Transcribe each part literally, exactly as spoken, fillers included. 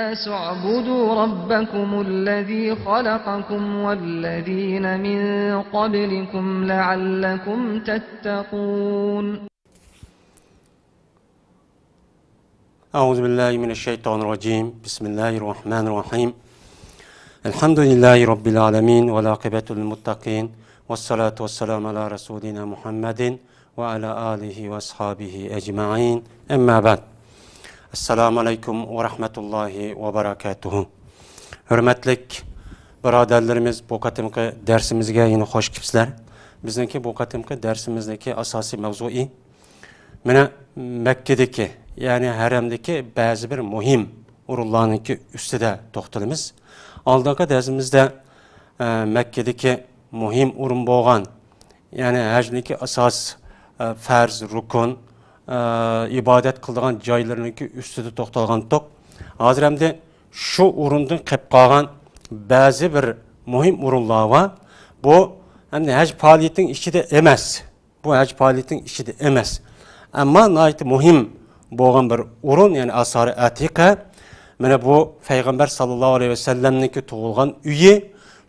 الناس اعبدوا ربكم الذي خلقكم والذين من قبلكم لعلكم تتقون. أعوذ بالله من الشيطان الرجيم. بسم الله الرحمن الرحيم. الحمد لله رب العالمين، والعاقبة للمتقين، والصلاة والسلام على رسولنا محمد وعلى آله وأصحابه أجمعين. أما بعد. السلام عليكم ورحمة الله وبركاته. ھۆرمەتلىك بۇرادەرلىرىمىز، بۇ قېتىمقى دەرسىمىزگە يەنە خوش كېلىپسىلەر. بىزنىڭكى بۇ قېتىمقى دەرسىمىزنىڭكى ئاساسىي مەۋزۇيى مانا مەككىدىكى، يەنى ھەرەمدىكى بەزى بىر مۇھىم ئورۇنلارنىڭكى ئۈستىدە توختىلىمىز. ئالدىنقى دەرسىمىزدە، ئە، مەككىدىكى مۇھىم ئورۇن بولغان، يەنى ھەجنىڭكى ئاساس، ئە، پەرز، رۇكۇن، ئە، ئىبادەت قىلىدىغان جايلىرىنىڭكى ئۈستىدە توختالغانتۇق. ھازىر ئەمدى شۇ ئورۇندىن قېلىپ قالغان بەزى بىر مۇھىم ئورۇنلار بار. بۇ ئەمدى ھەج پائالىيىتىنىڭ ئىچىدە ئەمەس. بۇ ھەج پائالىيىتىنىڭ ئىچىدە ئەمەس. ئەمما ناھايىتى مۇھىم بولغان بىر ئورۇن، يەنى ئاسارى ئەتىقە. مانا بۇ پەيغەمبەر ساللاللاھۇ ئەلەيھى ۋەسەللەمنىڭكى تۇغۇلغان ئۆيى،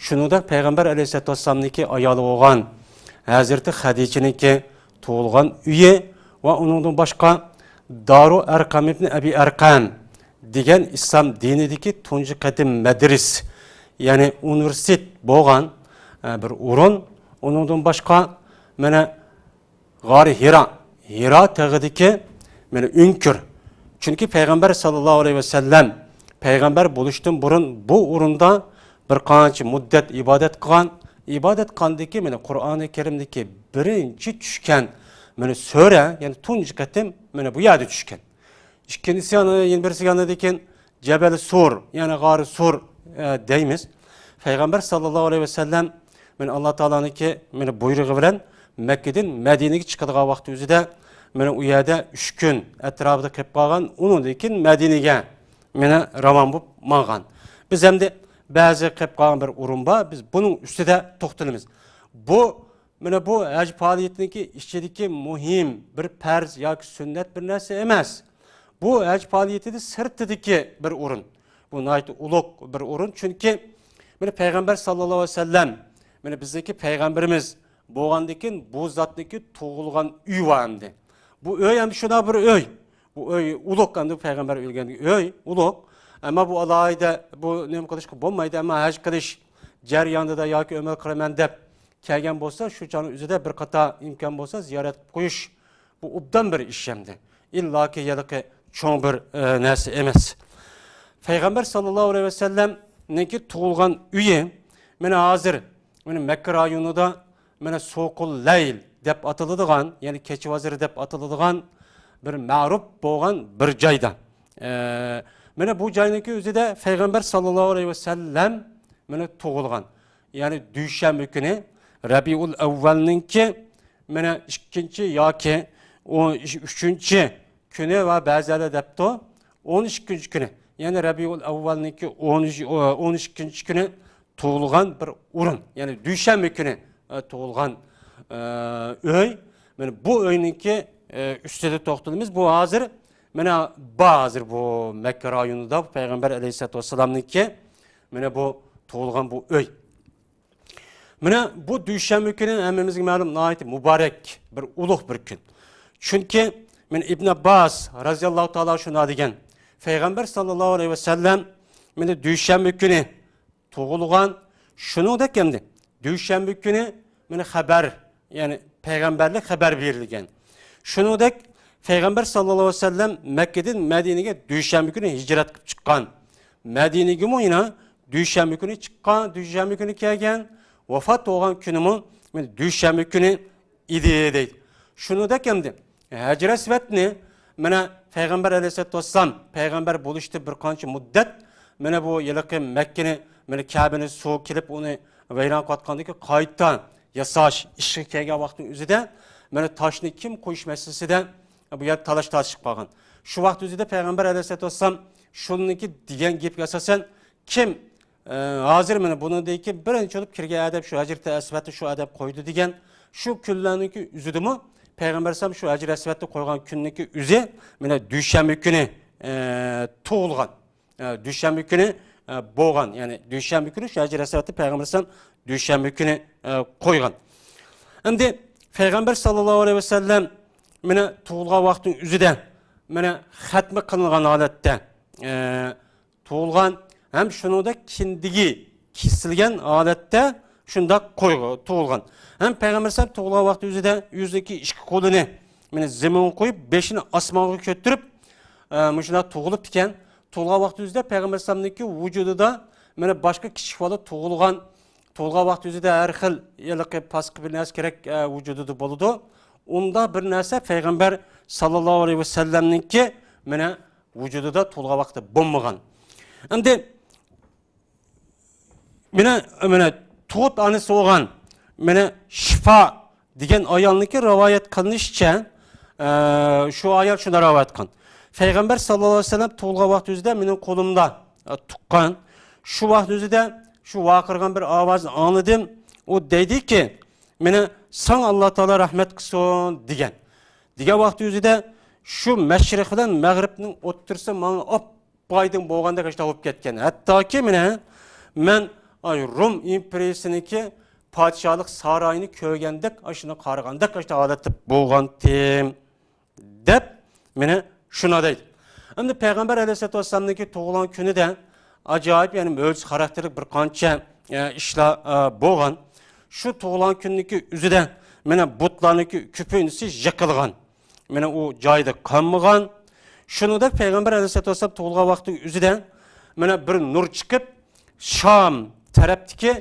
شۇنىڭدەك پەيغەمبەر ئەلەيھىسسالاتۇ ۋەسسالامنىڭكى ئايالى بولغان ھەزرىتى خەدىچىنىڭكى تۇغۇلغان ئۆيى ۋە ئۇنىڭدىن باشقا دارۇ ئەرقەم ئىبنى ئەبى ئەرقەم دېگەن ئىسلام دىنىدىكى تۇنجى قېتىم مەدرىس، يەنى ئۇنىۋېرسىتېت بولغان، ئە، بىر ئورۇن. ئۇنىڭدىن باشقا، مانا، غارى ھىرا، ھىرا تېغىدىكى، مانا، ئۆڭكۈر. چۈنكى پەيغەمبەر ساللاللاھۇ ئەلەيھى ۋەسەللەم پەيغەمبەر بولۇشتىن بۇرۇن بۇ ئورۇندا بىر قانچە مۇددەت ئىبادەت قىلغان. ئىبادەت قىلغاندىن كېيىن، مانا، قۇرئانى كەرىمدىكى بىرىنچى چۈشكەن، مانا، سۈرە، يەنى تۇنجى قېتىم، مانا، بۇ يەردە چۈشكەن. ئىككىنچىسى، يەنە، يەنە بىرسى، ئاندىن كېيىن جەبەل سۇر، يەنى غارى سۇر، ئە، دەيمىز. پەيغەمبەر ساللاللاھۇ ئەلەيھى ۋەسەللەم، مانا، ئاللا تائالانىڭكى، مانا، بۇيرۇقى بىلەن مەككىدىن مەدىنىگە چىقىدىغان ۋاقتى ئۆزىدە، مانا، ئۇ يەردە ئۈچ كۈن ئەتراپىدا قېلىپ قالغان، ئۇنىڭدىن كېيىن مەدىنىگە، مانا، راۋان بولۇپ ماڭغان. بىز ئەمدى بەزى قېلىپ قالغان بىر ئورۇن بار، بىز بۇنىڭ ئۈستىدە توختىلىمىز. بۇ مانا بۇ ھەج پائالىيىتىنىڭكى ئىچىدىكى مۇھىم بىر پەرز ياكى سۈننەت بىر نەرسە ئەمەس. بۇ ھەج پائالىيىتىدە سىرتىدىكى بىر ئورۇن. بۇ ناھايىتى ئۇلۇغ بىر ئورۇن. چۈنكى مانا پەيغەمبەر ساللاللاھۇ ئەلەيھى ۋەسەللەم، مانا بىزنىڭكى پەيغەمبىرىمىز بولغاندىن كېيىن بۇ زاتنىڭكى تۇغۇلغان ئۆيى بار ئەمدى. بۇ ئۆي ئەمدى شۇنداق بىر ئۆي. بۇ ئۆي ئۇلۇغ، ئەمدى پەيغەمبەر ئۆلگەن ئۆي ئۇلۇغ. ئەمما بۇ ئالاھىدە، بۇ نېمە قىلىشقا بولمايدۇ. ئەمما ھەج قىلىش جەريانىدا ياكى ئۆمرە قىلىمەن دەپ كەلگەن بولسا، شۇ چاغنىڭ ئۆزىدە بىر قاتار ئىمكان بولسا زىيارەت قىلىپ قويۇش، بۇ ئوبدان بىر ئىش ئەمدى. ئىللاكى ھېلىقى چوڭ بىر، ئە، نەرسە ئەمەس. پەيغەمبەر ساللاللاھۇ ئەلەيھى ۋەسەللەمنىڭكى تۇغۇلغان ئۆيى، مانا ھازىر، مانا مەككە رايونىدا، مانا سوقۇل لەيل دەپ ئاتىلىدىغان، يەنى كېچە بازىرى دەپ ئاتىلىدىغان بىر مەرۇپ بولغان بىر جايدا. ئە، مانا بۇ جاينىڭكى ئۆزىدە پەيغەمبەر ساللاللاھۇ ئەلەيھى ۋەسەللەم، مانا، تۇغۇلغان. يەنى دۈشەنبە كۈنى، رەبىئۇل ئەۋۋەلنىڭكى، مانا، ئىككىنچى ياكى ئون ئۈچىنچى كۈنى ۋە بەزىلەر دەپتۇ، ئون ئىككىنچى كۈنى. يەنى رەبىئۇل ئەۋۋەلنىڭكى ئون، ئون ئىككىنچى كۈنى تۇغۇلغان بىر ئورۇن. يەنى دۈشەنبە كۈنى، ئە، تۇغۇلغان، ئە، ئۆي. مانا بۇ ئۆينىڭكى، ئە، ئۈستىدە توختىلىمىز. بۇ ھازىر، مانا، بار ھازىر بۇ مەككە رايونىدا بۇ پەيغەمبەر ئەلەيھىسسالاتۇ ۋەسسالامنىڭكى، مانا بۇ تۇغۇلغان بۇ ئۆي. مانا بۇ دۈشەنبە كۈنى ھەممىمىزگە مەلۇم ناھايىتى مۇبارەك، بىر ئۇلۇغ بىر كۈن. چۈنكى، مانا، ئىبن ئابباس رازىياللاھۇ تائالا شۇنداق دېگەن، پەيغەمبەر ساللاللاھۇ ئەلەيھى ۋەسەللەم، مانا، دۈشەنبە كۈنى تۇغۇلغان. شۇنىڭدەك ئەمدى دۈشەنبە كۈنى، مانا، خەبەر، يەنى پەيغەمبەرلىك خەبەر بېرىلگەن. شۇنىڭدەك پەيغەمبەر ساللاللاھۇ ئەلەيھى ۋەسەللەم مەككىدىن مەدىنىگە دۈشەنبە كۈنى ھىجرەت قىلىپ چىققان. مەدىنىگىمۇ يەنە دۈشەنبە كۈنى چىققان، دۈشەنبە كۈنى كەلگەن، ۋاپات بولغان كۈنىمۇ، مانا، دۈشەنبە كۈنى ئىدى دەيدۇ. شۇنىڭدەك ئەمدى ھەجرى ئەسۋەدنى، مانا، پەيغەمبەر ئەلەيھىسسالاتۇ ۋەسسالام پەيغەمبەر بولۇشتىن بىر قانچە مۇددەت، مانا، بۇ ھېلىقى مەككىنى، مانا، كەبىنى سۇ كېلىپ ئۇنى ۋەيران قىلىۋاتقاندىن كېيىن قايتا ياساش ئىشىغا كەلگەن ۋاقىتنىڭ ئۆزىدە، مانا، تاشنى كىم قويۇش مەسىلىسىدە بۇ يەردە تالاش تارتىشىپ قالغان. شۇ ۋاقىت ئۆزىدە پەيغەمبەر ئەلەيھىسسالاتۇ ۋەسسالام شۇنىڭكى دېگەن گېپىگە ئاساسەن، كىم، ئە، ھازىر مانا بۇنىڭدىن كېيىن بىرىنچى بولۇپ كىرگەن ئادەم شۇ ھەجرىتى ئەسۋەدنى شۇ ئادەم قويدى دېگەن شۇ كۈنلەرنىڭكى ئۆزىدىمۇ پەيغەمبەر ئەلەيھىسسالام شۇ ھەجرى ئەسۋەدنى قويغان كۈننىڭكى ئۆزى مانا دۈشەنبە كۈنى، ئە، تۇغۇلغان. ئە، دۈشەنبە كۈنى، ئە، بولغان. يەنى دۈشەنبە كۈنى شۇ ھەجرىي ئەسۋەدنى پەيغەمبەر ئەلەيھىسسالام دۈشەنبە كۈنى، ئە، قويغان. ئەمدى پەيغەمبەر ساللاللاھۇ ئەلەيھى ۋەسەللەم مانا تۇغۇلغان ۋاقتىنىڭ ئۆزىدە مانا خەتمە قىلىنغان ھالەتتە، ئە، تۇغۇلغان ھەم شۇنىڭدەك كىندىكى كېسىلگەن ھالەتتە شۇنداق قويغا-، تۇغۇلغان. ھەم پەيغەمبەر ئەلەيھىسسالام تۇغۇلغان ۋاقتى ئۆزىدە ئۆزىنىڭكى ئىككى قولىنى مانا زېمىنغا قويۇپ، بېشىنى ئاسمانغا كۆتۈرۈپ، ئە، مۇشۇنداق تۇغۇلۇپتىكەن. تۇغۇلغان ۋاقتى ئۆزىدە پەيغەمبەر ئەلەيھىسسالامنىڭكى ۋۇجۇدىدا مانا باشقا كىچىك بالا تۇغۇلغان، تۇغۇلغان ۋاقتى ئۆزىدە ھەر خىل ھېلىقى پاسقا بىر نەرسە كېرەك، ئە، ۋۇجۇدىدا بولىدۇ. ئۇنداق بىر نەرسە پەيغەمبەر ساللاللاھۇ ئەلەيھى ۋەسەللەمنىڭكى مانا ۋۇجۇدىدا تۇغۇلغان ۋاقتىدا بولمىغان. ئەمدى مانا، مانا تۇغۇپ ئانىسى بولغان، مانا شىفا دېگەن ئايالنىڭكى رىۋايەت قىلىنىشىچە، ئە، شۇ ئايال شۇنداق رىۋايەت قىلغان. پەيغەمبەر ساللاللاھۇ ئەلەيھى ۋەسەللەم تۇغۇلغان ۋاقتى ئۆزىدە مېنىڭ قولۇمدا، ئە، تۇغقان. شۇ ۋاقىت ئۆزىدە شۇ ۋارقىرىغان بىر ئاۋازنى ئاڭلىدىم. ئۇ دەيدىكى، مانا ساڭا ئاللا تائالا رەھمەت قىلسۇن دېگەن. دېگەن ۋاقتى ئۆزىدە شۇ مەشرىق بىلەن مەغرىبنىڭ ئوتتۇرىسى ماڭا ئاپئايدىڭ بولغاندەك ئاشۇنداق بولۇپ كەتكەن. ھەتتاكى مانا مەن، ئاي، رۇم ئىمپېرىيىسىنىڭكى پادىشاھلىق سارايىنى كۆرگەندەك، ئاشۇنى قارىغاندەك ئاشۇنداق ھالەتتە بولغانتىم، دەپ مانا شۇنداق دەيدۇ. ئەمدى پەيغەمبەر ئەلەيھىسسالاتۇ ۋەسسالامنىڭكى تۇغۇلغان كۈنىدە ئاجايىپ، يەنى مۆجىزە خاراكتېرلىك بىر قانچە، ئە، ئىشلار، ئە، بولغان. شۇ تۇغۇلغان كۈننىڭكى ئۆزىدە مانا بۇتلارنىڭكى كۆپىنچىسى يىقىلغان. مانا ئۇ جايىدا قالمىغان. شۇنىڭدەك پەيغەمبەر ئەلەيھىسسالاتۇ ۋەسسالام تۇغۇلغان ۋاقتى ئۆزىدە مانا بىر نۇر چىقىپ، شام تەرەپتىكى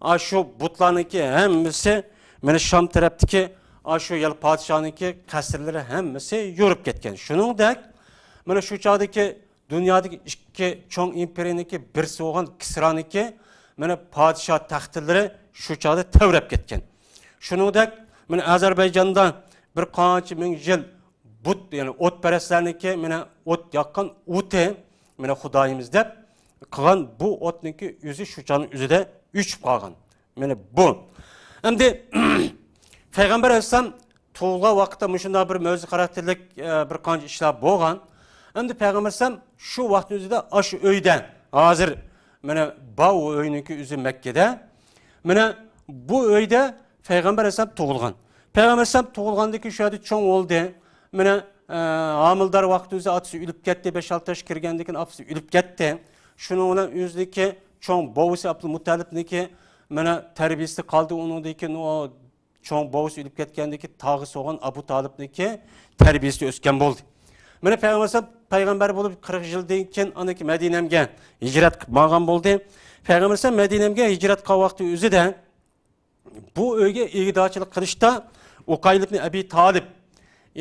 ئاشۇ بۇتلارنىڭكى ھەممىسى، مانا شام تەرەپتىكى ئاشۇ يەنە پادىشاھنىڭكى قەسىرلىرى ھەممىسى يورۇپ كەتكەن. شۇنىڭدەك مانا شۇ چاغدىكى دۇنيادىكى ئىككى چوڭ ئىمپېرىيىنىڭكى بىرسى بولغان كىسرانىڭكى مانا پادىشاھ تەختلىرى شۇ چاغدا تەۋرەپ كەتكەن. شۇنىڭدەك مانا ئەزەربەيجاندا بىر قانچە مىڭ يىل بۇت، يەنى ئوتپەرەسلەرنىڭكى مانا ئوت ياققان ئوتى، مانا خۇدايىمىز دەپ قىلغان بۇ ئوتنىڭكى ئۆزى شۇ چاغنىڭ ئۆزىدە ئۆچۈپ قالغان. مانا بۇ. ئەمدى پەيغەمبەر ئەلەيھىسسالام تۇغۇلغان ۋاقىتتا مۇشۇنداق بىر مۆجىزە خاراكتېرلىك، ئە، بىر قانچە ئىشلار بولغان. ئەمدى پەيغەمبەر ئەلەيھىسسالام شۇ ۋاقىتنىڭ ئۆزىدە ئاشۇ ئۆيدە، ھازىر مانا بار ئۇ ئۆينىڭكى ئۆزى مەككىدە. مانا بۇ ئۆيدە پەيغەمبەر ئەلەيھىسسالام تۇغۇلغان. پەيغەمبەر ئەلەيھىسسالام تۇغۇلغاندىن كېيىن شۇ يەردە چوڭ بولدى. مانا، ئە، ھامىلىدار ۋاقتى ئۆزى ئاتىسى ئۆلۈپ كەتتى، بەش-ئالتە ياش كىرگەندىن كېيىن ئاپىسى ئۆلۈپ كەتتى. شۇنىڭ بىلەن ئۆزىدىكى چوڭ بوۋىسى ئابدۇلمۇتتەلىپنىڭكى مانا تەربىيىسىدە قالدى. ئۇنىڭدىن كېيىن ئۇ چوڭ بوۋىسى ئۆلۈپ كەتكەندىن كېيىن تاغىسى بولغان ئەبۇ تالىپنىڭكى تەربىيىسىدە ئۆسكەن بولدى. مانا پەيغەمبەر پەيغەمبەر بولۇپ قىرىق يىلدىن كېيىن ئاندىن كېيىن مەدىنەمگە ھىجرەت قىلىپ ماڭغان بولدى. پەيغەمبەر مەدىنەمگە ھىجرەت قىلغان ۋاقتى ئۆزىدە بۇ ئۆيگە ئىگىدارچىلىق قىلىشتا ئۇقايل ئىبنى ئەبى تالىپ،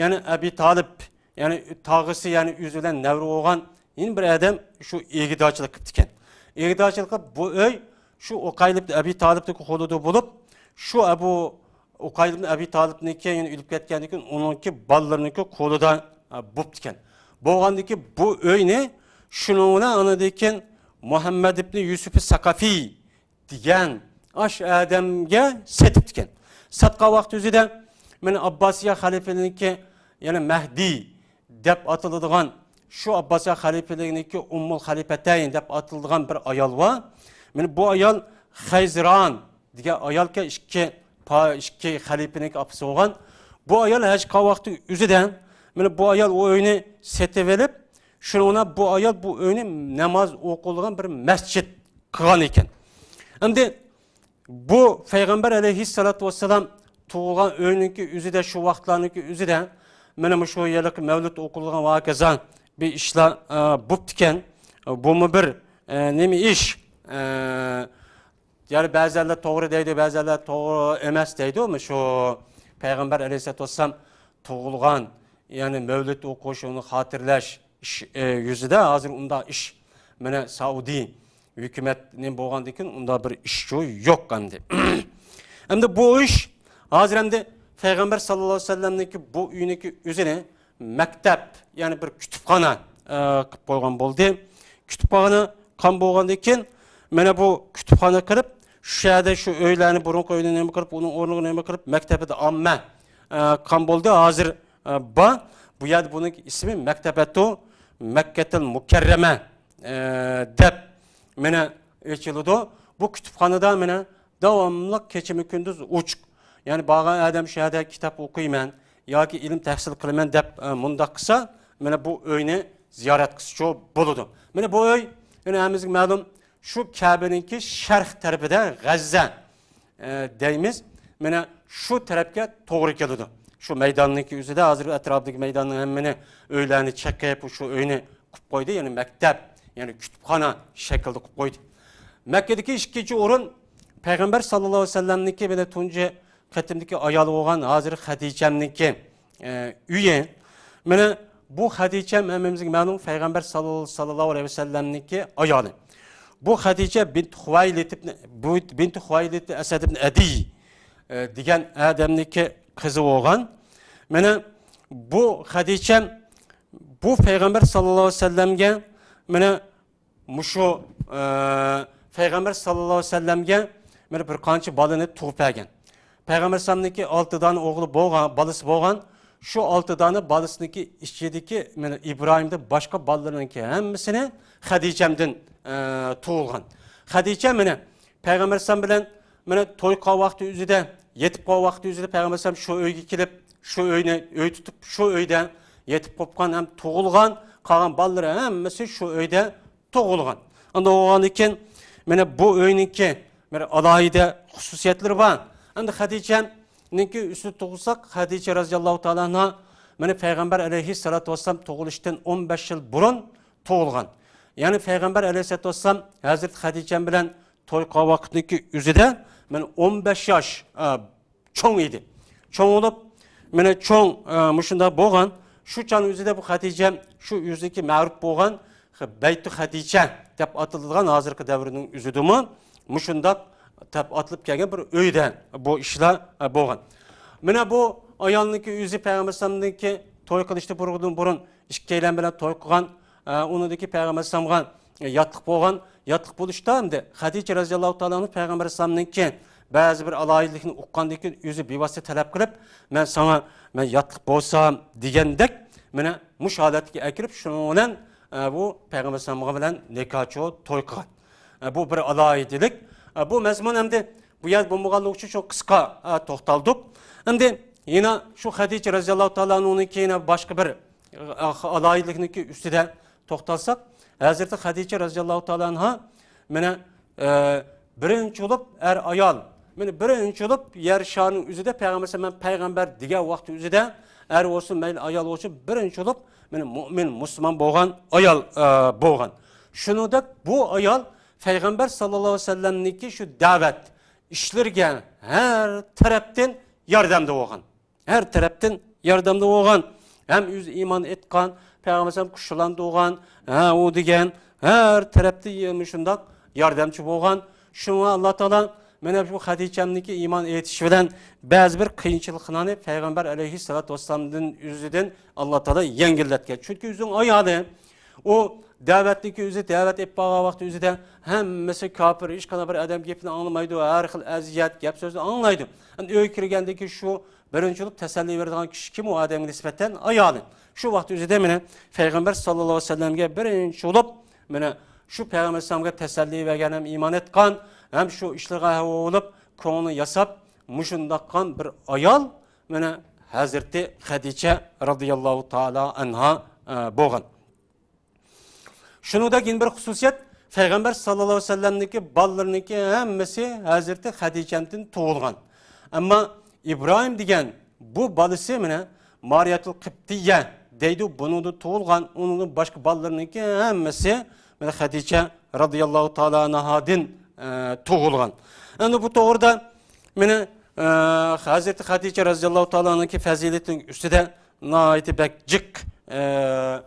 يەنى ئەبى تالىپ، يەنى تاغىسى، يەنى ئۆزى بىلەن نەۋرە بولغان يەنە بىر ئادەم شۇ ئىگىدارچىلىق قىپتىكەن. ئىگىدارچىلىق قىلىپ، بۇ ئۆي شۇ ئۇقايل ئىبنى ئەبى تالىپنىڭ قولىدا بولۇپ، شۇ ئەبۇ ئۇقايل ئىبنى ئەبى تالىپنىڭكى، يەنى ئۆلۈپ كەتكەندىن كېيىن ئۇنىڭكى بالىلىرىنىڭكى قولىدا، ئە، بوپتىكەن. بولغاندىن كېيىن بۇ ئۆينى شۇنىڭ بىلەن ئاندىن كېيىن مۇھەممەد ئىبنى يۈسۈف سەقەفى دېگەن ئاشۇ ئادەمگە سېتىپتىكەن. ساتقان ۋاقتى ئۆزىدە مانا ئابباسىيە خەلىپىنىڭكى، يەنى مەھدى دەپ ئاتىلىدىغان، شۇ ئابباسىيە خەلىپىنىڭكى ئۇممۇل خەلىپەتەين دەپ ئاتىلىدىغان بىر ئايال بار. مانا بۇ ئايال خەيزىران دېگەن ئايالكەن، ئىككى پا-، ئىككى خەلىپىنىڭكى ئاپىسى بولغان. بۇ ئايال ھەج قىلغان ۋاقتى ئۆزىدە مانا بۇ ئايال ئۇ ئۆينى سېتىۋېلىپ، شۇنىڭ بىلەن بۇ ئايال بۇ ئۆينى ناماز ئوقۇلىدىغان بىر مەسچىت قىلغان ئىكەن. ئەمدى بۇ پەيغەمبەر ئەلەيھىسسالاتۇ ۋەسسالام تۇغۇلغان ئۆينىڭكى ئۆزىدە، شۇ ۋاقىتلارنىڭكى ئۆزىدە مانا مۇشۇ يەرلىكى مەۋلۇت ئوقۇلىدىغان ۋە ھاكازا بىر ئىشلار، ئە، بوپتىكەن. بۇمۇ بىر، ئە، نېمە ئىش؟ ئە، يەنى بەزەنلەر توغرا دەيدۇ، بەزەنلەر توغرا ئەمەس دەيدۇ. مۇشۇ پەيغەمبەر ئەلەيھىسسالاتۇ ۋەسسالام تۇغۇلغان، يەنى مەۋلۇت ئوقۇش، ئۇنى خاتىرىلەش ئىش، ئە، يۈزىدە ھازىر ئۇنداق ئىش مانا سائۇدى ھۆكۈمەت نېمە بولغاندىن كېيىن ئۇنداق بىر ئىشچۇ يوق ئەمدى. ئەمدى بۇ ئىش ھازىر ئەمدى پەيغەمبەر ساللاللاھۇ ئەلەيھى ۋەسەللەمنىڭكى بۇ ئۆينىڭكى ئۆزىنى مەكتەپ، يەنى بىر كۇتۇپخانا، ئە، قىلىپ قويغان بولدى. كۇتۇپخانا قان بولغاندىن كېيىن مانا بۇ كۇتۇپخانا قىلىپ، شۇ يەردە شۇ ئۆيلەرنى، بۇرۇنقى ئۆينى نېمە قىلىپ، ئۇنىڭ ئورنىغا نېمە قىلىپ، مەكتەپىدە ئاممە، ئە، قان بولدى. ھازىر، ئە، بار. بۇ يەردە بۇنىڭ ئىسمى مەكتەبەتۇ مەككەتىل مۇكەررەمە ئە، دەپ مانا ئېچىلىدۇ. بۇ كۇتۇپخانىدا مانا داۋاملىق كېچىمۇ كۈندۈز ئوچۇق. يەنى بارغان ئادەم شۇ يەردە كىتاب ئوقۇيمەن ياكى ئىلىم تەھسىل قىلىمەن دەپ، ئە، مۇنداق قىلسا، مانا بۇ ئۆينى زىيارەت قىلسىچۇ بولىدۇ. مانا بۇ ئۆي، يەنە ھەممىمىزگە مەلۇم، شۇ كەبىنىڭكى شەرق تەرىپىدە غەززە، ئە، دەيمىز. مانا شۇ تەرەپكە توغرا كېلىدۇ. شۇ مەيداننىڭكى ئۆزىدە، ھازىر ئەتراپىدىكى مەيداننىڭ ھەممىنى، ئۆيلەرنى چېقىپ، شۇ ئۆينى قىلىپ قويدى، يەنى مەكتەپ، يەنى كۇتۇپخانا شەكلىدە قىلىپ قويدى. مەككىدىكى ئىككىنچى ئورۇن پەيغەمبەر ساللاللاھۇ ئەلەيھى ۋەسەللەمنىڭكى مانا تۇنجى قېتىمدىكى ئايالى بولغان ھازىر خەدىچەمنىڭكى، ئە، ئۆيى. مانا بۇ خەدىچەم ھەممىمىزگە مەلۇم، پەيغەمبەر ساللاللاھۇ ئەلەيھى ۋەسەللەمنىڭكى ئايالى. بۇ خەدىچە بىنت خۇۋەيلىد ئىبن، بۇ بىنت خۇۋەيلىد ئەسەد ئىبن ئەدىي، ئە، دېگەن ئادەمنىڭكى قىزى بولغان. مانا بۇ خەدىچە بۇ پەيغەمبەر ساللاللاھۇ ئەلەيھى ۋەسەللەمگە مانا مۇشۇ، ئە، پەيغەمبەر ساللاللاھۇ ئەلەيھى ۋەسەللەمگە مانا بىر قانچە بالىنى تۇغۇپ بەرگەن. پەيغەمبەر ئەلەيھىسسالامنىڭكى ئالتە دانە ئوغلى بولغان، بالىسى بولغان. شۇ ئالتە دانە بالىسىنىڭكى ئىچىدىكى مانا ئىبراھىمدىن باشقا بالىلىرىنىڭكى ھەممىسىنى خەدىچەمدىن، ئە، تۇغۇلغان. خەدىچە مانا پەيغەمبەر ئەلەيھىسسالام بىلەن مانا توي قىلغان ۋاقتى ئۆزىدە، يېتىپ قالغان ۋاقتى ئۆزىدە پەيغەمبەر ئەلەيھىسسالام شۇ ئۆيگە كېلىپ، شۇ ئۆينى ئۆي تۇتۇپ، شۇ ئۆيدە يېتىپ قوپقان ھەم تۇغۇلغان، قالغان بالىلىرى ھەممىسى شۇ ئۆيدە تۇغۇلغان. ئانداق بولغاندىن كېيىن، مانا بۇ ئۆينىڭكى بىر ئالاھىدە خۇسۇسىيەتلىرى بار. ئەمدى خەدىچەنىڭكى ئۈستىدە توختالساق، خەدىچە رەزىياللاھۇ تائالا ئەنھا، مانا پەيغەمبەر ئەلەيھىسسالاتۇ ۋەسسالام تۇغۇلۇشتىن ئون بەش يىل بۇرۇن تۇغۇلغان. يەنى پەيغەمبەر ئەلەيھىسسالاتۇ ۋەسسالام ھەزرىتى خەدىچە بىلەن توي قىلغان ۋاقىتنىڭكى ئۆزىدە مانا ئون بەش ياش، ئە، چوڭ ئىدى. چوڭ بولۇپ، مانا چوڭ، ئە، مۇشۇنداق بولغان. شۇ چاغنىڭ ئۆزىدە بۇ خەدىچە شۇ ئۆزىنىڭكى مەرۇپ بولغان بەيتۇ خەدىچە دەپ ئاتىلىدىغان ھازىرقى دەۋرنىڭ ئۆزىدىمۇ مۇشۇنداق دەپ ئاتىلىپ كەلگەن بىر ئۆيدە بۇ ئىشلار، ئە، بولغان. مانا بۇ ئايالنىڭكى ئۆزى پەيغەمبەر ئەلەيھىسسالامنىڭكى توي قىلىشتىن بۇرۇندىن بۇرۇن ئىككىيلەن بىلەن توي قىلغان، ئە، ئۇنىڭدىكى پەيغەمبەر ئەلەيھىسسالامغا ياتلىق بولغان، ياتلىق بولۇشتا ئەمدى خەدىچە رەزىياللاھۇ تائالا ئەنھا پەيغەمبەر ئەلەيھىسسالامنىڭكى بەزى بىر ئالاھىدىلىكىنى ئۇققاندىن كېيىن ئۆزى بىۋاسىتە تەلەپ قىلىپ، مەن ساڭا، مەن ياتلىق بولسام دېگەندەك، مانا مۇشۇ ھالەتكە ئەكىرىپ، شۇنىڭ بىلەن، ئە، بۇ پەيغەمبەر ئەلەيھىسسالام بىلەن نىكاھچۇ توي قىلغان. ئە، بۇ بىر ئالاھىدىلىك. ئە، بۇ مەزمۇن ئەمدى بۇ يەردە بولمىغانلىقى ئۈچۈن شۇ قىسقا، ئە، توختالدۇق. ئەمدى يەنە شۇ خەدىچە رەزىياللاھۇ تائالا ئەنھانىڭكى يەنە باشقا بىر، ئە، ئالاھىدىلىكنىڭكى ئۈستىدە توختالساق، ھەزرىتى خەدىچە رەزىياللاھۇ تائالا ئەنھا مانا، ئە، بىرىنچى بولۇپ ئەر ئايال، مانا بىرىنچى بولۇپ يەر شارىنىڭ ئۆزىدە پەيغەمبەر مەن پەيغەمبەر دېگەن ۋاقتى ئۆزىدە ئەر بولسۇن مەيلى ئايال بولسۇن، بىرىنچى بولۇپ مانا مۇئمىن مۇسۇلمان بولغان ئايال، ئە، بولغان. شۇنىڭدەك بۇ ئايال پەيغەمبەر ساللاللاھۇ ئەلەيھى ۋەسەللەمنىڭكى شۇ دەۋەت ئىشلىرىگە ھەر تەرەپتىن ياردەمدە بولغان. ھەر تەرەپتىن ياردەمدە بولغان. ھەم ئۆزى ئىمان ئېيتقان، پەيغەمبەر ئەلەيھىسسالام كۈچلەندۈرگەن، ھە، ئۇ دېگەن، ھەر تەرەپتە مۇشۇنداق ياردەمچى بولغان. شۇڭا ئاللا تائالا مانا بۇ خەدىچەمنىڭكى ئىمان ئېيتىشى بىلەن بەزى بىر قىيىنچىلىقلارنى پەيغەمبەر ئەلەيھىسسالاتۇ ۋەسسالامدىن ئۆزىدىن ئاللا تائالا يەڭگىللەتكەن. چۈنكى ئۆزىنىڭ ئايالى، ئۇ دەۋەتنىڭكى ئۆزى، دەۋەت ئېلىپ بارغان ۋاقتى ئۆزىدە ھەممىسى كاپىر، ھېچقانداق بىر ئادەم گېپىنى ئاڭلىمايدۇ، ھەر خىل ئەزىيەت، گەپ سۆزنى ئاڭلايدۇ. ئەمدى ئۆيگە كىرگەندىن كېيىن شۇ بىرىنچى بولۇپ تەسەللى بېرىدىغان كىشى كىم؟ ئۇ ئادەمگە نىسبەتەن ئايالى. شۇ ۋاقىت ئۆزىدە مانا پەيغەمبەر ساللاللاھۇ ئەلەيھى ۋەسەللەمگە بىرىنچى بولۇپ، مانا شۇ پەيغەمبەر ئەلەيھىسسالامغا تەسەللى بەرگەن ھەم ئىمان ئېيتقان، ھەم شۇ ئىشلارغا ھەۋە بولۇپ، كۆڭلىنى ياساپ، مۇشۇنداققان بىر ئايال، مانا ھەزرىتى خەدىچە رەزىياللاھۇ تائالا ئەنھا، ئە، بولغان. شۇنىڭدەك يەنە بىر خۇسۇسىيەت، پەيغەمبەر ساللاللاھۇ ئەلەيھى ۋەسەللەمنىڭكى بالىلىرىنىڭكى ھەممىسى ھەزرىتى خەدىچەدىن تۇغۇلغان. ئەمما ئىبراھىم دېگەن بۇ بالىسى مانا مارىيەتۇل قىپتىيە دەيدۇ، بۇنىڭدىن تۇغۇلغان، ئۇنىڭدىن باشقا بالىلىرىنىڭكى ھەممىسى مانا خەدىچە رەزىياللاھۇ تائالا ئەنھادىن، ئە، تۇغۇلغان. ئەمدى بۇ توغرىدا مانا، ئە، ھەزرىتى خەدىچە رەزىياللاھۇ تائالا ئەنھانىڭكى پەزىلىتىنىڭ ئۈستىدە ناھايىتى بەك جىق، ئە،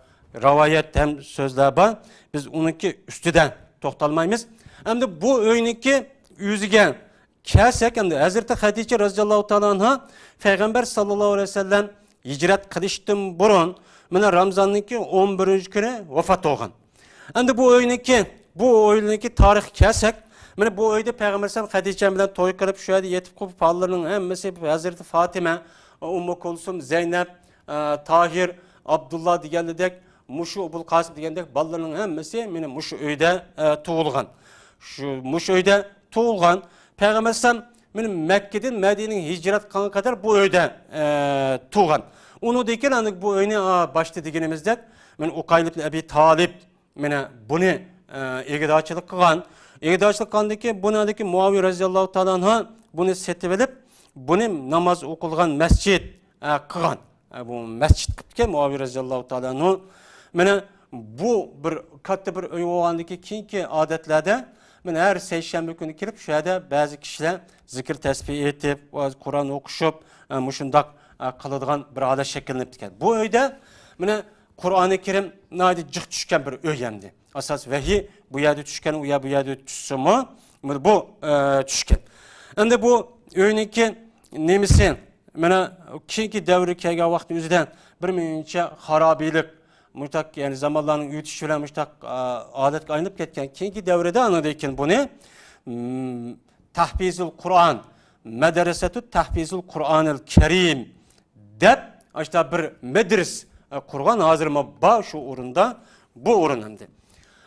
رىۋايەت ھەم سۆزلەر بار. بىز ئۇنىڭكى ئۈستىدە توختالمايمىز. ئەمدى بۇ ئۆينىڭكى ئۆزىگە كەلسەك، ئەمدى ھەزرىتى خەدىچە رەزىياللاھۇ تائالا ئەنھا پەيغەمبەر ساللاللاھۇ ئەلەيھى ۋەسەللەم ھىجرەت قىلىشتىن بۇرۇن، مانا رامزاننىڭكى ئون بىرىنچى كۈنى ۋاپات بولغان. ئەمدى بۇ ئۆينىڭكى، بۇ ئۆينىڭكى تارىخىغا كەلسەك، مانا بۇ ئۆيدە پەيغەمبەر ئەلەيھىسسالام خەدىچە بىلەن توي قىلىپ، شۇ يەردە يېتىپ قوپۇپ، بالىلىرىنىڭ ھەممىسى ھەزرىتى فاتىمە، ئۇممۇ كۇلسۇم، زەينەپ، ئە، تاھىر، ئابدۇللا دېگەنلىدەك مۇشۇ ئەبۇل قاسىم دېگەندەك بالىلىرىنىڭ ھەممىسى مانا مۇشۇ ئۆيدە، ئە، تۇغۇلغان. شۇ، مۇشۇ ئۆيدە تۇغۇلغان. پەيغەمبەر ئەلەيھىسسالام مانا مەككىدىن مەدىنىگە ھىجرەت قىلغانغا قەدەر بۇ ئۆيدە، ئە، تۇغۇلغان. ئۇنىڭدىن كېيىن ئاندىن بۇ ئۆينى، ئا، باشتا دېگىنىمىزدەك، مانا ئۇقايل ئىبن ئەبى تالىب، مانا بۇنى، ئە، ئىگىدارچىلىق قىلغان. ئىگىدارچىلىق قىلغاندىن كېيىن بۇنىڭدىكى مۇئاۋىيە رەزىياللاھۇ تائالا ئەنھۇ بۇنى سېتىۋېلىپ، بۇنى ناماز ئوقۇلغان مەسچىت، ئە، قىلغان. ئە، بۇ مەسچىت قىپتىكەن مۇئاۋىيە رەزىياللاھۇ تائالا ئەنھۇ. مانا بۇ بىر كاتتا بىر ئۆي بولغاندىكى كېيىنكى ئادەتلەردە مانا ھەر سەيشەنبە كۈنى كېلىپ، شۇ يەردە بەزى كىشىلەر زىكىر تەسبىھ ئېيتىپ، قۇرئان ئوقۇشۇپ، ئە، مۇشۇنداق، ئە، قىلىدىغان بىر ھالەت شەكىللىنىپتىكەن. بۇ ئۆيدە مانا قۇرئانى كەرىم ناھايىتى جىق چۈشكەن بىر ئۆي ئەمدى. ئاساس ۋەھىي بۇ يەردە چۈشكەن، ئۇ يەر، بۇ يەردە چۈشسىمۇ، مانا بۇ، ئە، چۈشكەن. ئەمدى بۇ ئۆينىڭكى نېمىسى، مانا كېيىنكى دەۋرگە كەلگەن ۋاقىتنىڭ ئۆزىدە بىر مۇنچە خارابىلىك، مۇشتاق، يەنى زامانلارنىڭ ئۆتۈشى بىلەن مۇشتاق، ئا، ئادەتكە ئايلىنىپ كەتكەن. كېيىنكى دەۋردە ئاندىن كېيىن بۇنى، م، تەھفىزۇل قۇرئان، مەدرىسەتۇ تەھفىزۇل قۇرئانىل كەرىم دەپ، ئاشۇنداق بىر مەدرىس، ئە، قۇرغان، ھازىرمۇ بار شۇ ئورۇندا، بۇ ئورۇن ئەمدى.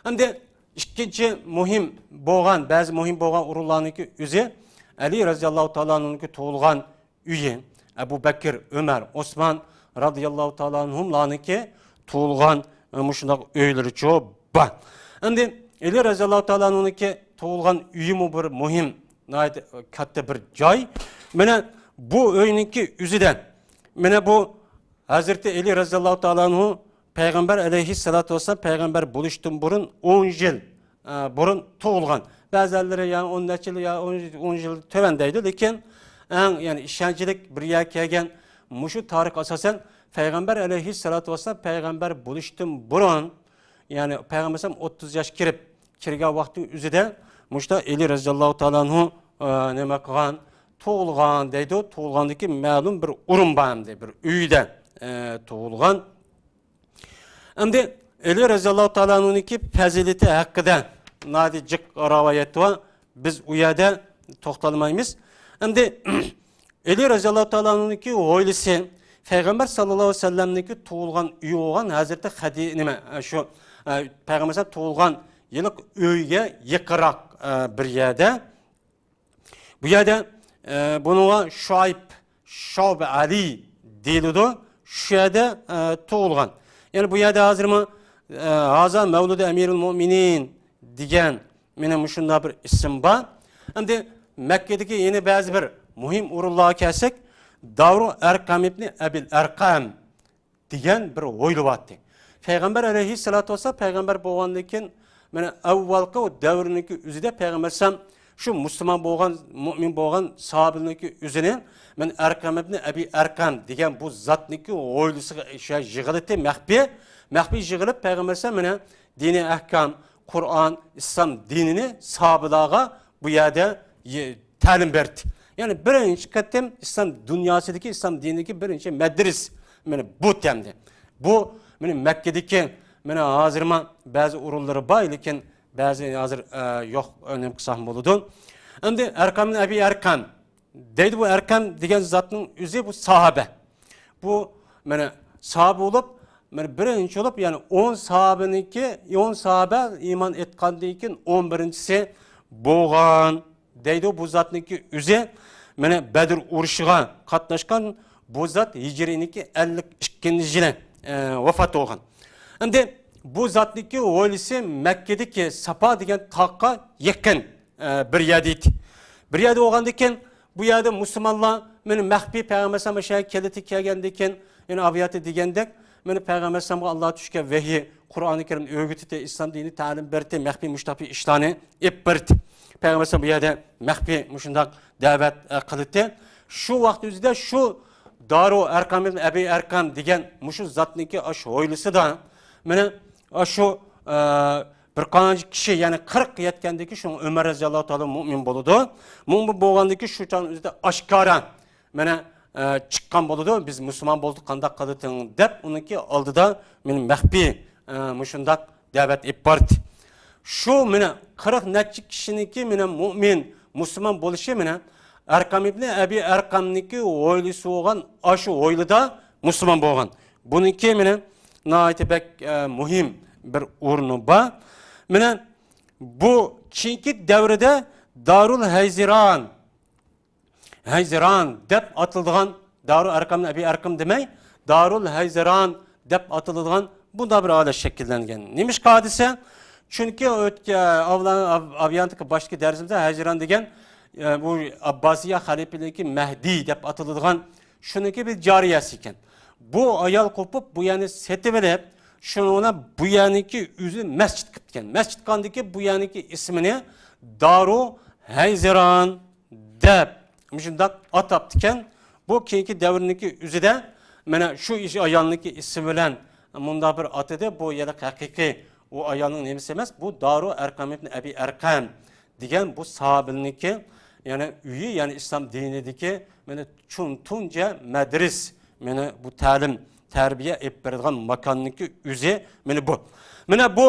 ئەمدى ئىككىنچى مۇھىم بولغان، بەزى مۇھىم بولغان ئورۇنلارنىڭكى ئۆزى ئەلى رەزىياللاھۇ تائالا ئەنھۇنىڭكى تۇغۇلغان ئۆيى، ئەبۇ بەكىر، ئۆمەر، ئوسمان رەزىياللاھۇ تائالا ئەنھۇملارنىڭكى تۇغۇلغان، ئە، مۇشۇنداق ئۆيلىرىچۇ بار. ئەمدى ئەلى رەزىياللاھۇ تائالا ئەنھۇنىڭكى تۇغۇلغان ئۆيىمۇ بىر مۇھىم، ناھايىتى كاتتا بىر جاي. مانا بۇ ئۆينىڭكى ئۆزىدە، مانا بۇ ھەزرىتى ئەلى رەزىياللاھۇ تائالا ئەنھۇ پەيغەمبەر ئەلەيھىسسالاتۇ ۋەسسالام پەيغەمبەر بولۇشتىن بۇرۇن ئون يىل، ئە، بۇرۇن تۇغۇلغان. بەزىلەر يا ئون نەچچە يىل، يا ئون، ئون يىل تۆۋەن دەيدۇ، لېكىن ئەڭ، يەنى ئىشەنچلىك بىر يەرگە كەلگەن مۇشۇ تارىخ ئاساسەن پەيغەمبەر ئەلەيھىسسالاتۇ ۋەسسالام پەيغەمبەر بولۇشتىن بۇرۇن، يەنى پەيغەمبەر ئەلەيھىسسالام ئوتتۇز ياش كىرىپ، كىرگەن ۋاقتىنىڭ ئۆزىدە مۇشۇنداق ئەلى رەزىياللاھۇ تائالا ئەنھۇ، ئە، نېمە قىلغان، تۇغۇلغان دەيدۇ. تۇغۇلغاندىكى مەلۇم بىر ئورۇن بار ئەمدى، بىر ئۆيدە، ئە، تۇغۇلغان. ئەمدى ئەلى رەزىياللاھۇ تائالا ئەنھۇنىڭكى پەزىلىتى ھەققىدە ناھايىتى جىق رىۋايەت بار. بىز ئۇ يەردە توختالمايمىز. ئەمدى ئەلى رەزىياللاھۇ تائالا ئەنھۇنىڭكى ھويلىسى، پەيغەمبەر ساللاللاھۇ ئەلەيھى ۋەسەللەمنىڭكى تۇغۇلغان ئۆيى بولغان ھەزرىتى خەدى-، نېمە، شۇ، ئە، پەيغەمبەر تۇغۇلغان يىللىق ئۆيگە يېقىنراق، ئە، بىر يەردە. بۇ يەردە، ئە، بۇنىڭغا شۇئەيب، شۇئەيب ئەلى دېيىلىدۇ. شۇ يەردە، ئە، تۇغۇلغان. يەنى بۇ يەردە ھازىرمۇ، ئە، ھازا مەۋلۇدى ئەمىرۇل مۇئمىنىن دېگەن مانا مۇشۇنداق بىر ئىسىم بار. ئەمدى مەككىدىكى يەنە بەزى بىر مۇھىم ئورۇنلارغا كەلسەك، دارۇ ئەرقەم ئىبنى ئەبىل ئەرقەم دېگەن بىر ھويلا بارتى. پەيغەمبەر ئەلەيھىسسالاتۇ ۋەسسالام پەيغەمبەر بولغاندىن كېيىن، مانا ئەۋۋالقى ئۇ دەۋرنىڭكى ئۆزىدە پەيغەمبەر ئەلەيھىسسالام شۇ مۇسۇلمان بولغان، مۇئمىن بولغان ساھابىلەرنىڭكى ئۆزىنى، مانا ئەرقەم ئىبنى ئەبى ئەرقەم دېگەن بۇ زاتنىڭكى ھويلىسىغا شۇ يىغىلتى مەخپىي، مەخپىي يىغىلىپ پەيغەمبەر ئەلەيھىسسالام مانا دىنىي ئەھكام، قۇرئان، ئىسلام دىنىنى ساھابىلارغا بۇ يەردە يە-، تەلىم بەردى. يەنى بىرىنچى قېتىم ئىسلام دۇنياسىدىكى، ئىسلام دىنىدىكى بىرىنچى مەدرىس مانا بۇ تەمدى. بۇ مانا مەككىدىكى، مانا ھازىرمۇ بەزى ئورۇنلىرى بار، لېكىن بەزى ھازىر، ئە، يوق، ئۈنۈم قىلساق بولىدۇ. ئەمدى ئەرقەم ئەبى ئەرقەم دەيدۇ. بۇ ئەرقەم دېگەن زاتنىڭ ئۆزى بۇ ساھابە. بۇ مانا ساھابە بولۇپ، مانا بىرىنچى بولۇپ، يەنى ئون ساھابىنىڭكى، ئون ساھابە ئىمان ئېيتقاندىن كېيىن ئون بىرىنچىسى بولغان دەيدۇ. بۇ زاتنىڭكى ئۆزى مانا بەدر ئۇرۇشىغا قاتناشقان. بۇ زات ھىجرىينىڭكى ئەللىك ئىككىنچى يىلى، ئە، ۋاپات بولغان. ئەمدى بۇ زاتنىڭكى ھويلىسى مەككىدىكى ساپا دېگەن تاغقا يېقىن، ئە، بىر يەردە ئىدى. بىر يەردە بولغاندىن كېيىن، بۇ يەردە مۇسۇلمانلار مانا مەخپىي پەيغەمبەر ئەلەيھىسسالام ئاشۇ يەرگە كېلىدۇ، كەلگەندىن كېيىن، يەنە ئابىياتى دېگەندەك، مانا پەيغەمبەر ئەلەيھىسسالامغا ئاللا چۈشكەن ۋەھىي، قۇرئانى كەرىم ئۆگىتىدۇ، ئىسلام دىنى تەلىم بەردى، مەخپىي مۇشۇنداق بىر ئىشلارنى ئېلىپ بەردى. پەيغەمبەر ئەلەيھىسسالام بۇ يەردە مەخپىي مۇشۇنداق دەۋەت، ئە، قىلدى. شۇ ۋاقىت ئۆزىدە شۇ دارۇ ئەرقەم ئىبن ئەبى ئەرقەم دېگەن مۇشۇ زاتنىڭكى ئاشۇ ھويلىسىدا مانا ئاشۇ، ئە، بىر قانچە كىشى، يەنى قىرىق يەتكەندىكى شۇ ئۆمەر رەزىياللاھۇ تائالا مۇئمىن بولىدۇ. مۇئمىن بولغاندىكى شۇ چاغنىڭ ئۆزىدە ئاشكارا مانا، ئە، چىققان بولىدۇ. بىز مۇسۇلمان بولدۇق، قانداق قىلدىڭ دەپ ئۇنىڭكى ئالدىدا مانا مەخپىي، ئە، مۇشۇنداق دەۋەت ئېلىپ باردى. شۇ مانا قىرىق نەچچە كىشىنىڭكى مانا مۇئمىن، مۇسۇلمان بولۇشى مانا ئەرقەم ئىبنى ئەبى ئەرقەمنىڭكى ھويلىسى بولغان ئاشۇ ھويلىدا مۇسۇلمان بولغان. بۇنىڭكى مانا ناھايىتى بەك، ئە، مۇھىم بىر ئورنى بار. مانا بۇ كېيىنكى دەۋردە دارۇل ھەيزىران، ھەيزىران دەپ ئاتىلىدىغان، دارۇ ئەرقەم، ئەبى ئەرقەم دېمەي، دارۇل ھەيزىران دەپ ئاتىلىدىغان بۇنداق بىر ھالەت شەكىللەنگەن. نېمىشقا دېسە، چۈنكى ئۆتكە-، ئاۋلا-، ئاۋ-، ئاۋيانتىكى باشتىكى دەرسىمىزدە ھەيزىران دېگەن، ئە، بۇ ئابباسىيە خەلىپىلىكى مەھدى دەپ ئاتىلىدىغان شۇنىڭكى بىر جارىيەسى ئىكەن. بۇ ئايال قوپۇپ، بۇ يەرنى سېتىۋېلىپ، شۇنىڭ بىلەن بۇ يەرنىڭكى ئۆزىنى مەسچىت قىپتىكەن. مەسچىت قىلغاندىكى بۇ يەرنىڭكى ئىسمىنى دارۇ ھەيزىران دەپ مۇشۇنداق ئاتاپتىكەن. بۇ كېيىنكى دەۋرنىڭكى ئۆزىدە مانا شۇ ئىش-، ئايالنىڭكى ئىسمى بىلەن مۇنداق بىر ئاتىدى. بۇ يەنە ھەقىقىي ئۇ ئايالنىڭ نېمىسى ئەمەس، بۇ دارۇ ئەرقەم ئىبن ئەبى ئەرقەم دېگەن بۇ ساھابىنىڭكى، يەنى ئۆيى، يەنى ئىسلام دىنىدىكى، مانا، چوڭ تۇنجى مەدرىس، مانا، بۇ تەلىم، تەربىيە ئېلىپ بېرىدىغان ماكاننىڭكى ئۆزى، مانا، بۇ. مانا، بۇ،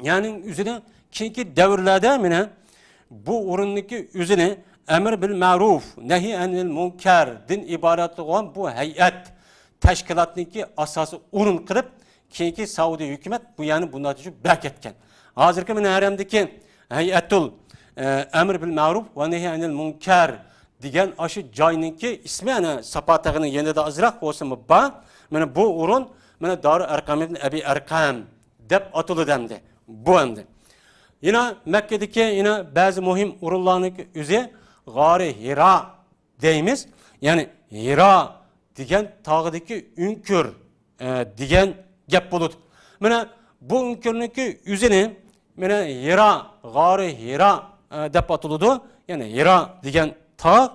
يەنى ئۆزىنى كېيىنكى دەۋرلەردە، مانا، بۇ ئورۇننىڭكى ئۆزىنى ئەمر بىل مەرۇف، نەھى ئەنىل مۇنكەر، دىن ئىبادەت قىلغان بۇ ھەيئەت، تەشكىلاتنىڭكى ئاساسىي ئورۇن قىلىپ، كېيىنكى سەئۇدى ھۆكۈمەت بۇ يەرنى بۇنداق تۈزۈپ بەركەتكەن. ھازىرقى مانا ھەرەمدىكى ھەيئەتۇل، ئە، ئەمر بىل مەرۇف ۋە نەھى ئەنىل مۇنكەر دېگەن ئاشۇ جاينىڭكى ئىسمى، ئەنە ساپا تېغىنىڭ يېنىدا ئازراق بولسىمۇ بار. مانا بۇ ئورۇن، مانا دارۇ ئەرقەم ئىبن ئەبى ئەرقەم دەپ ئاتىلىدۇ ئەمدى. بۇ ئەمدى. يەنە مەككىدىكى يەنە بەزى مۇھىم ئورۇنلارنىڭكى ئۆزى غارى ھىرا دەيمىز. يەنى ھىرا دېگەن تاغدىكى ئۆڭكۈر، ئە، دېگەن گەپ بولىدۇ. مانا بۇ ئۆڭكۈرنىڭكى ئۆزىنى، مانا ھىرا، غارى ھىرا، ئە، دەپ ئاتىلىدۇ. يەنى ھىرا دېگەن تاغ.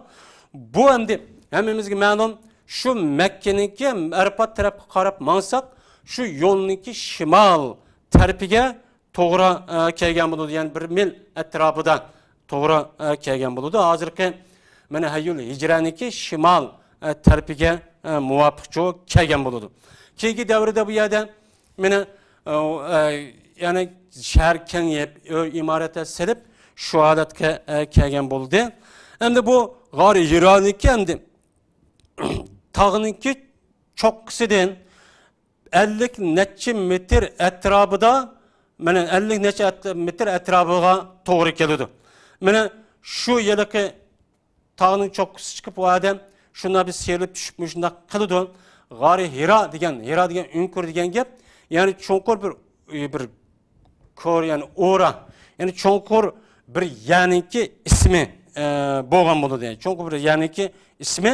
بۇ ئەمدى ھەممىمىزگە مەلۇم، شۇ مەككىنىڭكى ئەرپات تەرەپكە قاراپ ماڭساق، شۇ يولنىڭكى شىمال تەرىپىگە توغرا، ئە، كەلگەن بولىدۇ. يەنى بىر مىل ئەتراپىدا توغرا، ئە، كەلگەن بولىدۇ. ھازىرقى مانا ھەييۇل ھىجرەنىڭكى شىمال، ئە، تەرىپىگە، ئە، مۇۋاپىق جۇ كەلگەن بولىدۇ. كېيىنكى دەۋردە بۇ يەردە مانا، ئە، ئە، يەنى شەھەر كېڭىيىپ، ئۆي ئىمارەتلەر سېلىپ، شۇ ھالەتكە، ئە، كەلگەن بولدى. ئەمدى بۇ غارى ھىرانىڭكى ئەمدى تاغنىڭكى چوققىسىدىن ئەللىك نەچچە مېتىر ئەتراپىدا، مانا ئەللىك نەچچە ئەت-، مېتىر ئەتراپىغا توغرا كېلىدۇ. مانا شۇ ھېلىقى تاغنىڭ چوققىسى چىقىپ، ئۇ ئادەم شۇنداق بىر سىيرىلىپ چۈشۈپ مۇشۇنداق قىلىدۇ. غارى ھىرا دېگەن، ھىرا دېگەن ئۆڭكۈر دېگەن گەپ، يەنى چوڭقۇر بىر، بىر كور، يەنى ئورا، يەنى چوڭقۇر بىر يەرنىڭكى ئىسمى، ئە، بولغان بولىدۇ. يەنى چوڭقۇر بىر يەرنىڭكى ئىسمى.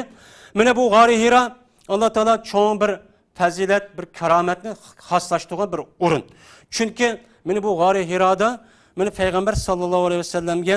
مانا بۇ غارى ھىرا ئاللا تائالا چوڭ بىر پەزىلەت، بىر كارامەتنى خاسلاشتۇرغان بىر ئورۇن. چۈنكى مانا بۇ غارى ھىرادا مانا پەيغەمبەر ساللاللاھۇ ئەلەيھى ۋەسەللەمگە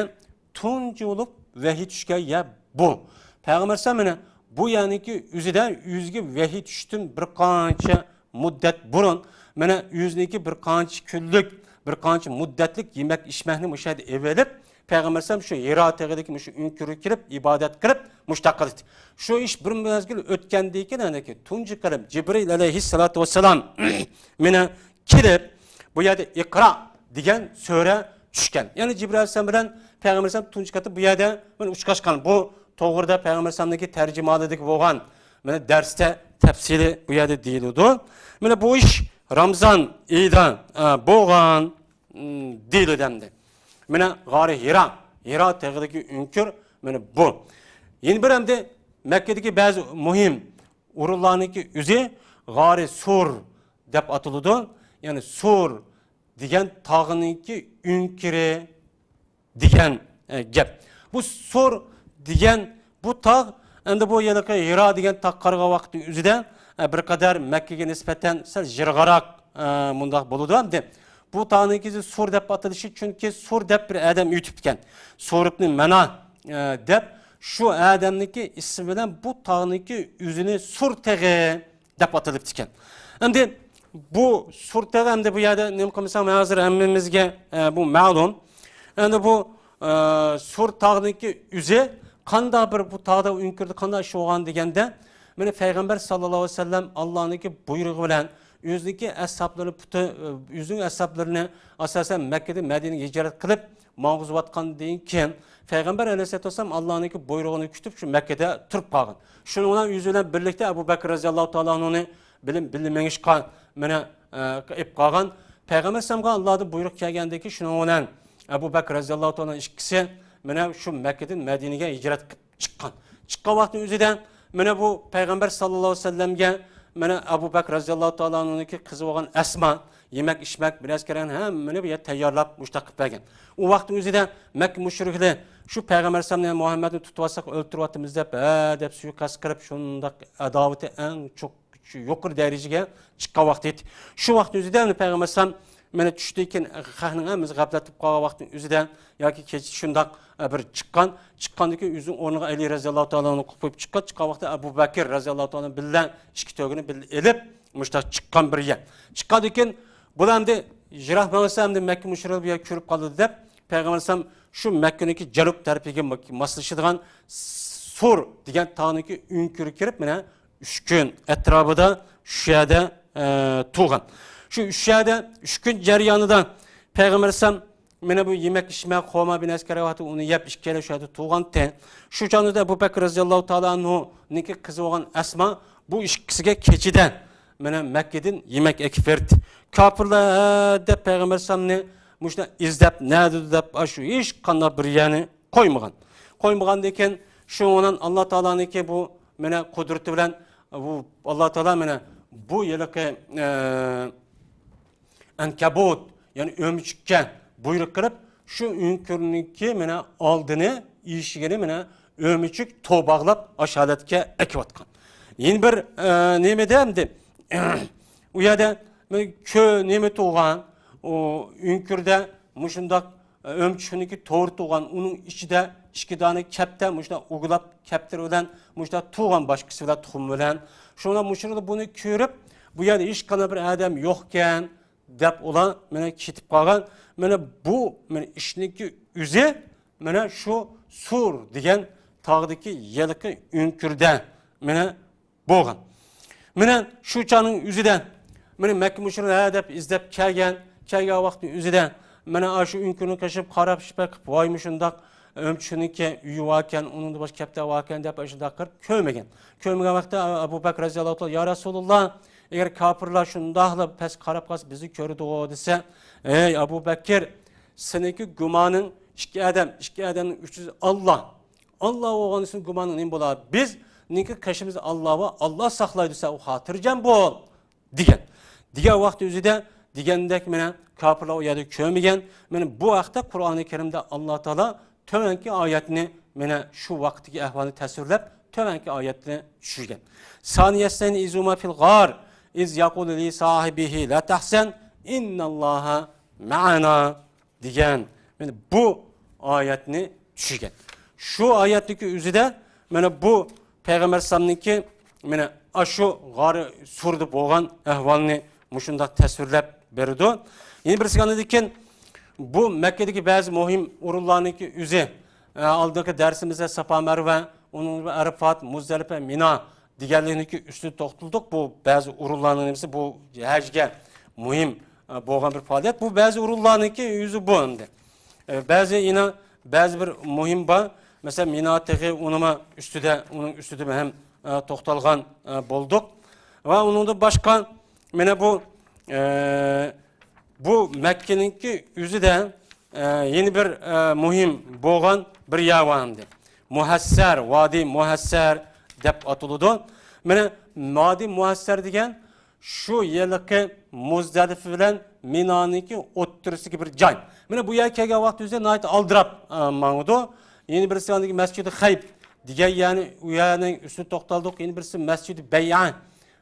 تۇنجى بولۇپ ۋەھىي چۈشكەن يەر بۇ. پەيغەمبەر ئەلەيھىسسالام مانا بۇ يەرنىڭكى ئۆزىدە ئۆزىگە ۋەھىي چۈشتىن بىر قانچە مۇددەت بۇرۇن، مانا ئۆزىنىڭكى بىر قانچە كۈنلۈك، بىر قانچە مۇددەتلىك يېمەك ئىچمەكنى مۇشۇ يەردە ئېلىۋېلىپ، پەيغەمبەر ئەلەيھىسسالام شۇ ھىرا تېغىدىكى مۇشۇ ئۆڭكۈرگە كېلىپ ئىبادەت قىلىپ مۇشۇنداق قىلدى. شۇ ئىش بىر مەزگىل ئۆتكەندىن كېيىن، يەنى تۇنجى قېرىم جىبرىل ئەلەيھىسسالاتۇ ۋەسسالام مانا كېلىپ، بۇ يەردە ئىقرا دېگەن سۈرە چۈشكەن. يەنى جىبرىل ئەلەيھىسسالام بىلەن پەيغەمبەر ئەلەيھىسسالام تۇنجى قېتىم بۇ يەردە مانا ئۇچراشقان. بۇ توغرىدا پەيغەمبەر ئەلەيھىسسالامنىڭكى تەرجىمىھالىدىكى بولغان مانا دەرستە تەپسىلىي بۇ يەردە دېيىلىدۇ. مانا بۇ ئىش رامزان ئېيىدا، ئە، بولغان، م، دېيىلىدۇ ئەمدى. مانا غارى ھىرا، ھىرا تېغىدىكى ئۆڭكۈر مانا بۇ. يەنە بىر ئەمدى مەككىدىكى بەزى مۇھىم ئورۇنلارنىڭكى ئۆزى غارى سۇر دەپ ئاتىلىدۇ. يەنى سۇر دېگەن تاغنىڭكى ئۆڭكۈرى دېگەن، ئە، گەپ. بۇ سۇر دېگەن بۇ تاغ، ئەمدى بۇ ھېلىقى ھىرا دېگەن تاغقا قارىغان ۋاقىتنىڭ ئۆزىدە، ئە، بىر قەدەر مەككىگە نىسبەتەن سەل يىراقراق، ئە، مۇنداق بولىدۇ. ئەمدى بۇ تاغنىڭكى سۇر دەپ ئاتىلىشى، چۈنكى سۇر دەپ بىر ئادەم ئۆتۈپتىكەن. سۇر ئىبنى مەنا، ئە، دەپ شۇ ئادەمنىڭكى ئىسمى بىلەن بۇ تاغنىڭكى ئۆزىنى سۇر تېغى دەپ ئاتىلىپتىكەن. ئەمدى بۇ سۇر تېغى، ئەمدى بۇ يەردە نېمە قىلمىسام، ھازىر ھەممىمىزگە، ئە، بۇ مەلۇم. ئەمدى بۇ، ئە، سۇر تاغنىڭكى ئۆزى قانداق بىر بۇ تاغدا ئۆڭكۈردە قانداق ئىش بولغان دېگەندە، مانا پەيغەمبەر ساللاللاھۇ ئەلەيھى ۋەسەللەم ئاللانىڭكى بۇيرۇقى بىلەن ئۆزىنىڭكى ئەسھابلىرىنى پۈتۈن، ئۆزىنىڭ ئەسھابلىرىنى ئاساسەن مەككىدىن مەدىنىگە ھىجرەت قىلىپ ماڭغۇزۇۋاتقاندىن كېيىن، پەيغەمبەر ئەلەيھىسسالاتۇ ۋەسسالام ئاللانىڭكى بۇيرۇقىنى كۈتۈپ شۇ مەككىدە تۇرۇپ قالغان. شۇنىڭ بىلەن ئۆزى بىلەن بىرلىكتە ئەبۇ بەكرى رەزىياللاھۇ تائالا ئەنھۇنى بىللە مېڭىشقا مانا ئېلىپ قالغان. پەيغەمبەر ئەلەيھىسسالامغا ئاللادىن بۇيرۇق كەلگەندىكىن، شۇنىڭ بىلەن ئەبۇ بەكرى رەزىياللاھۇ تائالا ئىككىسى مانا شۇ مەككىدىن مەدىنىگە ھىجرەت قىلىپ چىققان. چىققان ۋاقىتنىڭ ئۆزىدە مانا بۇ پەيغەمبەر ساللاللاھۇ ئەلەيھى ۋەسەللەمگە مانا ئەبۇ بەكرى رەزىياللاھۇ تائالا ئانھۇنىڭكى قىزى بولغان ئەسما يېمەك ئىچمەك بىر نەرسە كېرەك ھەممىنى بۇ يەردە تەييارلاپ مۇشۇنداق قىلىپ بەرگەن. ئۇ ۋاقىتنىڭ ئۆزىدە مەككە مۇشرىكلىرى شۇ پەيغەمبەر ئەلەيھىسسالامنى مۇھەممەدنى تۇتۇۋالساق ئۆلتۈرۈۋاتىمىز دەپ، ھە دەپ سۇيىقەست قىلىپ، شۇنداق ئاداۋىتى ئەڭ چوڭ يۇقىرى دەرىجىگە چىققان ۋاقتى ئىدى. شۇ ۋاقىتنىڭ ئۆزىدە مەن پەيغەمبەر ئەلەيھىسسالام مانا چۈشتىن كېيىن خەقنىڭ ھەممىسى غەپلەت بولۇپ قالغان ۋاقىتنىڭ ئۆزىدە ياكى كېچە شۇنداق بىر چىققان. چىققاندىن كېيىن ئۆزىنىڭ ئورنىغا ئەلى رەزىياللاھۇ تائالا ئانھۇنى قويۇپ چىققان. چىققان ۋاقىتتا ئەبۇ بەكىر رەزىياللاھۇ تائالا ئانھۇ بىللە ئىككى تۆگىنى بىللە ئېلىپ مۇشۇنداق چىققان بىر يەر. چىققاندىن كېيىن بۇلار ئەمدى يىراق ماڭسا ئەمدى مەككە مۇشرىكلار بۇ يەرگە كۆرۈپ قالىدۇ دەپ پەيغەمبەر ئەلەيھىسسالام شۇ مەككىنىڭكى جەنۇب تەرىپىگە ماسلىشىدىغان سۇر دېگەن تاغنىڭكى ئۆڭكۈرىگە كىرىپ مانا ئۈچ كۈن ئەتراپىدا شۇ يەردە، ئە، تۇرغان. شۇ ئۈچ يەردە ئۈچ كۈن جەريانىدا پەيغەمبەر ئەلەيھىسسالام مانا بۇ يېمەك ئىچمەك، خورما بىر نەرسە كېرەك ۋاقتى ئۇنى يەپ ئىككىيلەن شۇ يەردە تۇرغانتى. شۇ چاغدا ئەبۇ بەكىر رەزىياللاھۇ تائالا ئەنھۇنىڭكى قىزى بولغان ئەسما بۇ ئىككىسىگە كېچىدە مانا مەككىدىن يېمەك ئەكىپ بەردى. كاپىرلار دەپ پەيغەمبەر ئەلەيھىسسالامنى مۇشۇنداق ئىزدەپ، نەدە دەپ، ئاشۇ ھېچقانداق بىر يەرنى قويمىغان. قويمىغاندىن كېيىن شۇنىڭ بىلەن ئاللا تائالانىڭكى بۇ مانا قۇدرىتى بىلەن بۇ ئاللا تائالا مانا بۇ ھېلىقى، ئە، ئەنكەبۇت، يەنى ئۆمۈچۈككە بۇيرۇق قىلىپ، شۇ ئۆڭكۈرنىڭكى مانا ئالدىنى، ئىشىكىنى مانا ئۆمۈچۈك تور باغلاپ، ئاشۇ ھالەتكە ئەكىۋاتقان. يەنە بىر، ئە، نېمىدە ئەمدى؟ ئۇ يەردە مانا كۆ-، نېمە تۇرغان، ئۇ ئۆڭكۈردە مۇشۇنداق ئۆمۈچۈكنىڭكى تورى تۇرغان، ئۇنىڭ ئىچىدە ئىككى دانە كەپتەر مۇشۇنداق ئۇگىلاپ، كەپتىرى بىلەن مۇشۇنداق تۇرغان باشقىسى بىلەن، تۇخۇمى بىلەن. شۇڭا مۇشۇلار بۇنى كۆرۈپ، بۇ يەردە ھېچقانداق بىر ئادەم يوقكەن دەپ ئۇلار مانا كېتىپ قالغان. مانا بۇ مانا ئىشنىڭكى ئۆزى مانا شۇ سۇر دېگەن تاغدىكى ھېلىقى ئۆڭكۈردە مانا بولغان. مانا شۇ چاغنىڭ ئۆزىدە مانا مەككە مۇشرىكلار ھە دەپ ئىزدەپ كەلگەن، كەلگەن ۋاقىتنىڭ ئۆزىدە مانا ئاشۇ ئۆڭكۈرنى قېشىپ قاراپ شىپە قىلىپ، ۋاي مۇشۇنداق ئۆمچۈكنىڭكى ئۆيى باركەن، ئۇنىڭدا باشقا كەپتەر باركەن دەپ ئاشۇنداق قىلىپ كۆرمىگەن. كۆرمىگەن ۋاقىتتا ئەبۇ بەكرى رەزىياللاھۇ تائالا، يا رەسۇلۇللا، ئەگەر كاپىرلار شۇنداقلا پەس قاراپ قالسا بىزنى كۆرىدىغۇ دېسە، ئەي ئەبۇ بەكىر، سېنىڭكى گۇمانىڭ ئىككى ئادەم، ئىككى ئادەمنىڭ ئۈچىسى ئاللا. ئاللا بولغان ئۈچۈن گۇمانىڭ نېمە بولار؟ بىزنىڭكى قېشىمىزدا ئاللا بار، ئاللا ساقلايدۇ، سەن خاتىرجەم بول، دېگەن. دېگەن ۋاقىت ئۆزىدە دېگەندەك مانا كاپىرلار ئۇ يەردە كۆرمىگەن. مانا بۇ ھەقتە قۇرئانى كەرىمدە ئاللا تائالا تۆۋەنكى ئايەتنى، مانا شۇ ۋاقىتتىكى ئەھۋالنى تەسۋىرلەپ، تۆۋەنكى ئايەتنى چۈشۈرگەن. ثاني اثنين إذ هما في الغار إذ يقول لصاحبه لا تحزن إن الله معنا دېگەن، مانا بۇ ئايەتنى چۈشۈرگەن. شۇ ئايەتنىڭكى ئۆزىدە مانا بۇ پەيغەمبەر ئەلەيھىسسالامنىڭكى مانا ئاشۇ غارى سۇردا بولغان ئەھۋالنى مۇشۇنداق تەسۋىرلەپ بېرىدۇ. يەنە بىرسى ئاندىن كېيىن بۇ مەككىدىكى بەزى مۇھىم ئورۇنلارنىڭكى ئۆزى، ئە، ئالدىنقى دەرسىمىزدە ساپا مەرۋە، ئۇنىڭ ئەرىفات، مۇزدەلىپە، مىنا دېگەنلىكنىڭكى ئۈستىدە توختالدۇق. بۇ بەزى ئورۇنلارنىڭ نېمىسى، بۇ ھەجگە مۇھىم، ئە، بولغان بىر پائالىيەت. بۇ بەزى ئورۇنلارنىڭكى ئۆزى بۇ ئەمدى. ئە، بەزى يەنە بەزى بىر مۇھىم بار. مەسىلەن، مىنا تېغى، ئۇنىمۇ ئۈستىدە، ئۇنىڭ ئۈستىدە ھەم، ئە، توختالغان، ئە، بولدۇق. ۋە ئۇنىڭدىن باشقا مانا بۇ، ئە، بۇ مەككىنىڭكى ئۆزىدە، ئە، يەنە بىر، ئە، مۇھىم بولغان بىر يەر بار ئەمدى. مۇھەسسەر، ۋادى مۇھەسسەر دەپ ئاتىلىدۇ. مانا ۋادى مۇھەسسەر دېگەن شۇ ھېلىقى مۇزدەلىپە بىلەن مىنانىڭكى ئوتتۇرىسىدىكى بىر جاي. مانا بۇ يەرگە كەلگەن ۋاقتى ئۆزى ناھايىتى ئالدىراپ، ئە، ماڭىدۇ. يەنە بىرسى ئاندىكى مەسچىدى خەيب دېگەن يەرنى، ئۇ يەرنىڭ ئۈستىدە توختالدۇق. يەنە بىرسى مەسچىدى بەيئە،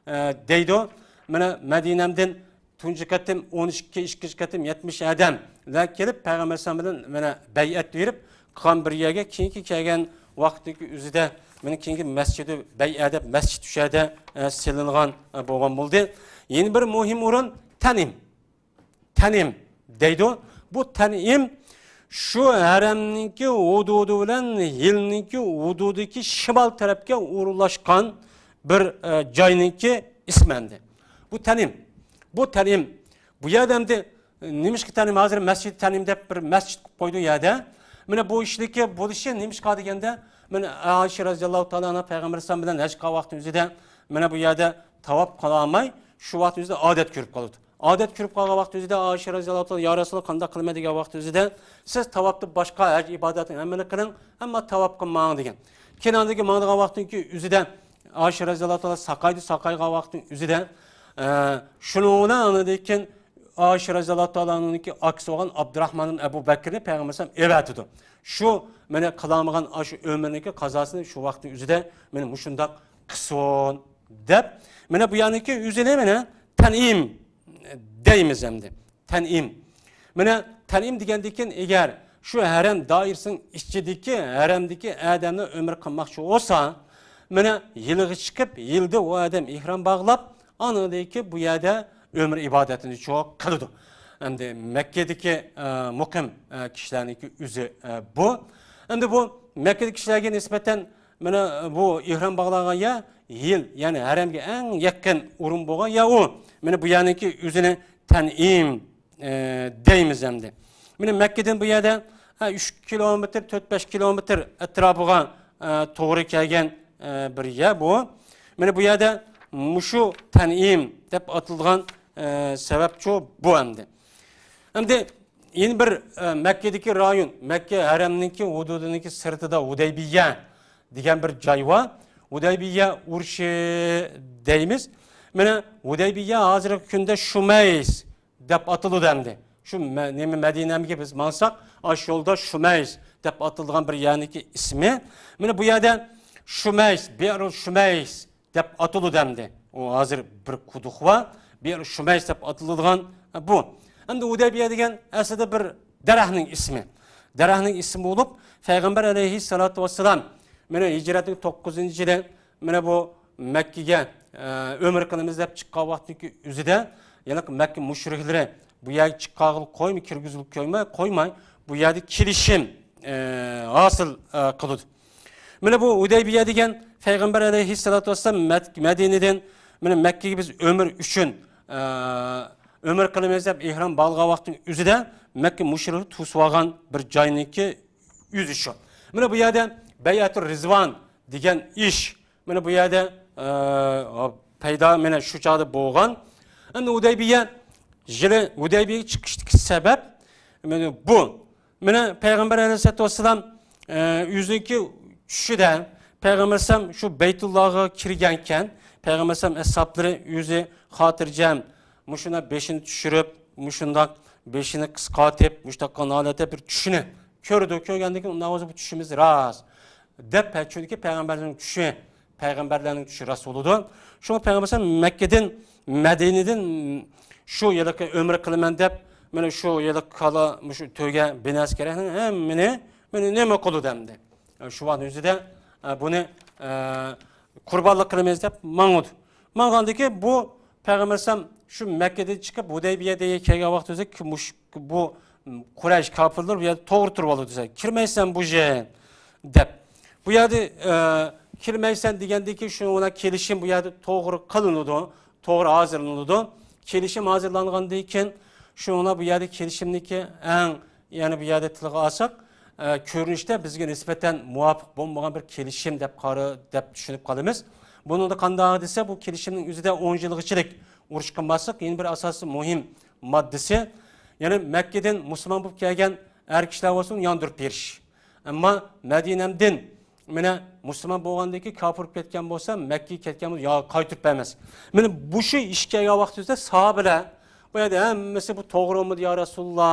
ئە، دەيدۇ. مانا مەدىنەمدىن تۇنجى قېتىم ئون ئىككى، ئىككىنچى قېتىم يەتمىش ئادەملەر كېلىپ، پەيغەمبەر ئەلەيھىسسالام بىلەن مانا بەيئەت بېرىپ قىلغان بىر يەرگە، كېيىنكى كەلگەن ۋاقىتتىكى ئۆزىدە مانا كېيىنكى مەسچىدى بەيئە دەپ مەسچىت شۇ يەردە، ئە، سېلىنغان، ئە، بولغان بولدى. يەنە بىر مۇھىم ئورۇن تەنئىم. تەنئىم دەيدۇ. بۇ تەنئىم شۇ ھەرەمنىڭكى ھۇدۇدى بىلەن ھىلنىڭكى ھۇدۇدىدىكى شىمال تەرەپكە ئورۇنلاشقان بىر، ئە، جاينىڭكى ئىسمى ئەمدى. بۇ تەنئىم. بۇ تەنئىم. بۇ يەردە ئەمدى، ئە، نېمىشقا تەنئىم؟ ھازىر مەسچىدى تەنئىم دەپ بىر مەسچىت قىلىپ قويدى ئۇ يەردە. مانا بۇ ئىشنىڭكى بولۇشى نېمىشقا دېگەندە، مانا ئائىشە رەزىياللاھۇ تائالا ئەنھا پەيغەمبەر ئەلەيھىسسالام بىلەن ھەج قىلغان ۋاقتى ئۆزىدە مانا بۇ يەردە تاۋاپ قىلالماي، شۇ ۋاقىتنىڭ ئۆزىدە ئادەت كۆرۈپ قالىدۇ. ئادەت كۆرۈپ قالغان ۋاقىت ئۆزىدە ئائىشە رەزىياللاھۇ تائالا، يا رەسۇلاللا، قانداق قىلىمەن دېگەن ۋاقىت ئۆزىدە، سىز تاۋاپتا باشقا ھەج ئىبادەتنى ھەممىنى قىلىڭ، ئەمما تاۋاپ قىلماڭ دېگەن. كېيىن ئاندىن كېيىن ماڭىدىغان ۋاقىتتىن كېيىن ئۆزىدە ئائىشە رەزىياللاھۇ تائالا ساقايدى، ساقايغان ۋاقىتنىڭ ئۆزىدە، ئە، شۇنىڭ بىلەن ئاندىن كېيىن ئائىشە رەزىياللاھۇ تائالانىڭكى ئاكىسى بولغان ئابدۇراھمان ئەبۇ بەكرنى پەيغەمبەر ئەلەيھىسسالام ئەۋەتىدۇ. شۇ مېنى قىلالمىغان ئاشۇ ئۆمرىنىڭكى قازاسىنى شۇ ۋاقىتنىڭ ئۆزىدە مېنى مۇشۇنداق قىلسۇن دەپ، مېنى بۇ يەرنىڭكى ئۆزىنى مېنى تەنئىم دەيمىز ئەمدى. تەنئىم. مېنى تەنئىم دېگەندىن كېيىن، ئەگەر شۇ ھەرەم دائىرىسىنىڭ ئىچىدىكى، ھەرەمدىكى ئادەمنى ئۆمرە قىلماقچى بولسا، مېنى يىلغا چىقىپ، يىلدا ئۇ ئادەم ئېھرام باغلاپ، ئاندىن كېيىن بۇ يەردە ئۆمرە ئىبادىتىنى چوق قىلىدۇ. ئەمدى مەككىدىكى، ئە، مۇقىم، ئە، كىشىلەرنىڭكى ئۆزى، ئە، بۇ. ئەمدى بۇ مەككىدىكى كىشىلەرگە نىسبەتەن مانا بۇ ئېھرام باغلانغان يەر يىل، يەنى ھەرەمگە ئەڭ يېقىن ئورۇن بولغان يەر ئۇ. مانا بۇ يەرنىڭكى ئۆزىنى تەنئىم، ئە، دەيمىز ئەمدى. مانا مەككىدىن بۇ يەردە، ھە، ئۈچ كىلومېتىر، تۆت، بەش كىلومېتىر ئەتراپىغا، ئە، توغرا كەلگەن، ئە، بىر يەر بۇ. مانا بۇ يەردە مۇشۇ تەنئىم دەپ ئاتىلىدىغان، ئە، سەۋەبچۇ بۇ ئەمدى. ئەمدى يەنە بىر، ئە، مەككىدىكى رايون، مەككە ھەرەمنىڭكى ھۇدۇدىنىڭكى سىرتىدا ھۇدەيبىيە دېگەن بىر جاي بار. ھۇدەيبىيە ئۇرۇشى دەيمىز. مانا ھۇدەيبىيە ھازىرقى كۈندە شۇمەيس دەپ ئاتىلىدۇ ئەمدى. شۇ مە-، نېمە، مەدىنەمگە بىز ماڭساق، ئاشۇ يولدا شۇمەيس دەپ ئاتىلىدىغان بىر يەرنىڭكى ئىسمى. مانا بۇ يەردە شۇمەيس، بىئرۇ شۇمەيس دەپ ئاتىلىدۇ ئەمدى. ئۇ ھازىر بىر قۇدۇق بار. بىئرۇ شۇمەيس دەپ ئاتىلىدىغان بۇ. ئەمدى ھۇدەيبىيە دېگەن ئەسلىدە بىر دەرەخنىڭ ئىسمى. دەرەخنىڭ ئىسمى بولۇپ، پەيغەمبەر ئەلەيھىسسالاتۇ ۋەسسالام مانا ھىجرەتنىڭ توققۇزىنچى يىلى مانا بۇ مەككىگە، ئە، ئۆمرە قىلىمىز دەپ چىققان ۋاقىتتىكى ئۆزىدە، يەنى مەككە مۇشرىكلىرى بۇ يەرگە چىققانغىلا قويماي، كىرگۈزۈپ قويماي، قويماي، بۇ يەردە كېلىشىم، ئە، ھاسىل، ئە، قىلىدۇ. مانا بۇ ھۇدەيبىيە دېگەن پەيغەمبەر ئەلەيھىسسالاتۇ ۋەسسالام مەد-، مەدىنىدىن مانا مەككىگە بىز ئۆمرە ئۈچۈن، ئە، ئۆمرە قىلىمىز دەپ ئېھرام باغلىغان ۋاقىتنىڭ ئۆزىدە مەككە مۇشرىكلىرى توسۇۋالغان بىر جاينىڭكى ئۆزى شۇ. مانا بۇ يەردە بەيئەتۇر رىزۋان دېگەن ئىش. مانا بۇ يەردە، ئە، پەيدا مانا شۇ چاغدا بولغان. ئەمدى ھۇدەيبىيە يىلى، ھۇدەيبىيەگە چىقىشتىكى سەۋەب مانا بۇ. مانا پەيغەمبەر ئەلەيھىسسالاتۇ ۋەسسالام، ئە، ئۆزىنىڭكى چۈشىدە پەيغەمبەر ئەلەيھىسسالام شۇ بەيتۇللاغا كىرگەنكەن، پەيغەمبەر ئەلەيھىسسالام ئەسھابلىرى ئۆزى خاتىرجەم مۇشۇنداق بېشىنى چۈشۈرۈپ، مۇشۇنداق بېشىنى قىسقارتىپ، مۇشۇنداق قىلغان ھالەتتە بىر چۈشنى كۆرىدۇ. كۆرگەندىن كېيىن، ئۇنداق بولسا بۇ چۈشىمىز راست دەپ، چۈنكى پەيغەمبەرنىڭ چۈشى، پەيغەمبەرلەرنىڭ چۈشى راست بولىدۇ. شۇڭا پەيغەمبەر ئەلەيھىسسالام مەككىدىن، مەدىنىدىن شۇ يىلقى ئۆمرە قىلىمەن دەپ، مانا شۇ يىلقى كالا، مۇشۇ تۆگە، بىنەس كېرەكنىڭ ھەممىنى، مانا نېمە قىلدى ئەمدى. شۇ ۋاقىت ئۆزىدە، ئە، بۇنى، ئە، قۇربانلىق قىلىمىز دەپ ماڭىدۇ. ماڭغاندىكى بۇ پەيغەمبەر ئەلەيھىسسالام شۇ مەككىدىن چىقىپ ھۇدەيبىيەدە كەلگەن ۋاقىت ئۆزى مۇش-، بۇ قۇرەيش كاپىرلار بۇ يەردە توغرا تۇرۇۋالىدۇ دېسە، كىرمەيسەن بۇ يەرگە دەپ. بۇ يەردە، ئە، كىرمەيسەن دېگەندىن كېيىن شۇنىڭ بىلەن كېلىشىم بۇ يەردە توغرا قىلىنىدۇ، توغرا ھازىرلىنىدۇ. كېلىشىم ھازىرلانغاندىن كېيىن شۇنىڭ بىلەن بۇ يەردە كېلىشىمنىڭكى ئەڭ، يەنە بۇ يەردە تىلغا ئالساق، ئە، كۆرۈنۈشتە بىزگە نىسبەتەن مۇۋاپىق بولمىغان بىر كېلىشىم دەپ قارا-، دەپ چۈشىنىپ قالىمىز. بۇنىڭدا قانداق دېسە، بۇ كېلىشىمنىڭ ئۆزىدە ئون يىلغىچىلىك ئۇرۇش قىلماسلىق يەنە بىر ئاساسىي مۇھىم ماددىسى. يەنى مەككىدىن مۇسۇلمان بولۇپ كەلگەن ئەر كىشىلەر بولسۇن ياندۇرۇپ بېرىش. ئەمما مەدىنەمدىن مانا مۇسۇلمان بولغاندىن كېيىن كاپىر بولۇپ كەتكەن بولسا، مەككىگە كەتكەن بولسا، يا قايتۇرۇپ بەرمەس. مانا بۇ شۇ ئىش كەلگەن ۋاقتىمىزدا ساھابىلەر بۇ يەردە ھەممىسى بۇ توغرا بولمىدى يا رەسۇلۇللا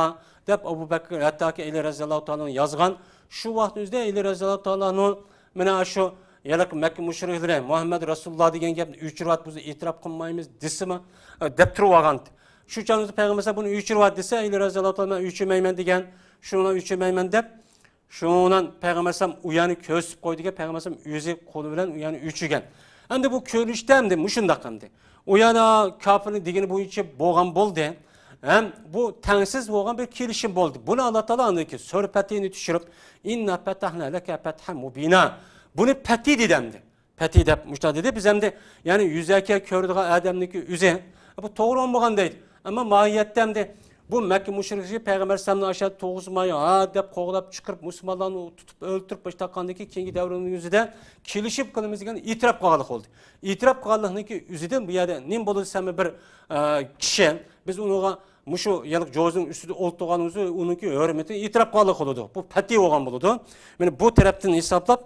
دەپ ئەبۇ بەكىر، ھەتتاكى ئەلى رەزىياللاھۇ تائالا يازغان. شۇ ۋاقىتنىڭ ئۆزىدە ئەلى رەزىياللاھۇ تائالا مانا شۇ ھېلىقى مەككە مۇشرىكلىرى مۇھەممەد رەسۇلۇللا دېگەن گەپنى ئۆچۈرۈۋەت، بىز ئېتىراپ قىلمايمىز دېسىمۇ، ئە، دەپ تۇرۇۋالغان. شۇ چاغدا پەيغەمبەر بۇنى ئۆچۈرۈۋەت دېسە، ئەلى رەزىياللاھۇ تائالا مەن ئۆچۈرمەيمەن دېگەن، شۇنىڭ بىلەن ئۆچۈرمەيمەن دەپ، شۇنىڭ بىلەن پەيغەمبەر ئەلەيھىسسالام ئۇ يەرنى كۆرسىتىپ قويدىكەن، پەيغەمبەر ئەلەيھىسسالام ئۆزى قولى بىلەن ئۇ يەرنى ئۆچۈرگەن. ئەمدى بۇ كۆرۈنۈشتە ئەمدى مۇشۇنداق ئەمدى. ئۇ يەنە كاپىرنىڭ دېگىنى بويىچە بولغان بولدى. ھەم بۇ تەڭسىز بولغان بىر كېلىشىم بولدى. بۇنى ئاللا تائالا ئاندىن كېيىن سۈرە پەتھىنى چۈشۈرۈپ، «ئىننا پەتەھنا لەكە پەتھەن مۇبىنا.» بۇنى پەتھى دېدى ئەمدى. پەتھى دەپ مۇشۇنداق دېدى. بىز ئەمدى، يەنى يۈزەكى كۆرىدىغان ئادەمنىڭكى ئۆزى، بۇ توغرا بولمىغان دەيدۇ. ئەمما ماھىيەتتە ئەمدى بۇ مەككە مۇشرىكلىرى پەيغەمبەر ئەلەيھىسسالامنى ئاشۇ توغۇزماي ھا دەپ قوغلاپ چىقىرىپ، مۇسۇلمانلارنى تۇتۇپ ئۆلتۈرۈپ باشلاپ قاندىن كېيىن، كېيىنكى دەۋرنىڭ يۈزىدە كېلىشىپ قىلىمىز دېگەن ئېتىراپ قىلغانلىق بولدى. ئېتىراپ قىلغانلىقنىڭكى ئۆزىدىن بۇ يەردە نېمە بولىدۇ دېسەم، بىر ئە، كىشى، بىز ئۇنىڭغا مۇشۇ يەنە جوزىنىڭ ئۈستىدە ئولتۇرغانلىقىمىزدا ئۇنىڭكى ھۆرمىتىنى ئېتىراپ قىلغانلىق بولىدۇ. بۇ پەتھى بولغان بولىدۇ. مانا بۇ تەرەپتىن ھېسابلاپ،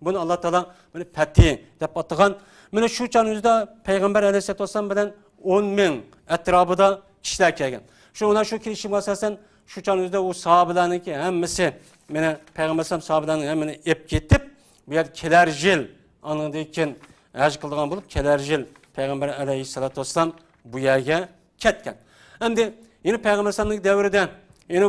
بۇنى ئاللا تائالا مانا پەتھى دەپ ئاتىغان. مانا شۇ چاغنىڭ ئۆزىدە پەيغەمبەر ئەلەيھىسسالاتۇ ۋەسسالام بىلەن ئون مىڭ ئەتراپىدا كىشىلەر كەلگەن. شۇ، مانا شۇ كېلىشىمگە ئاساسەن، شۇ چاغنىڭ ئۆزىدە ئۇ ساھابىلەرنىڭكى ھەممىسى، مانا پەيغەمبەر ئەلەيھىسسالام ساھابىلەرنى ھەممىنى ئېلىپ كېتىپ، بۇ يەردە كېلەر يىل، ئاندىن كېيىن ھەج قىلىدىغان بولۇپ، كېلەر يىل پەيغەمبەر ئەلەيھىسسالاتۇ ۋەسسالام بۇ يەرگە كەتكەن. ئەمدى يەنە پەيغەمبەر ئەلەيھىسسالامنىڭ دەۋرىدە يەنە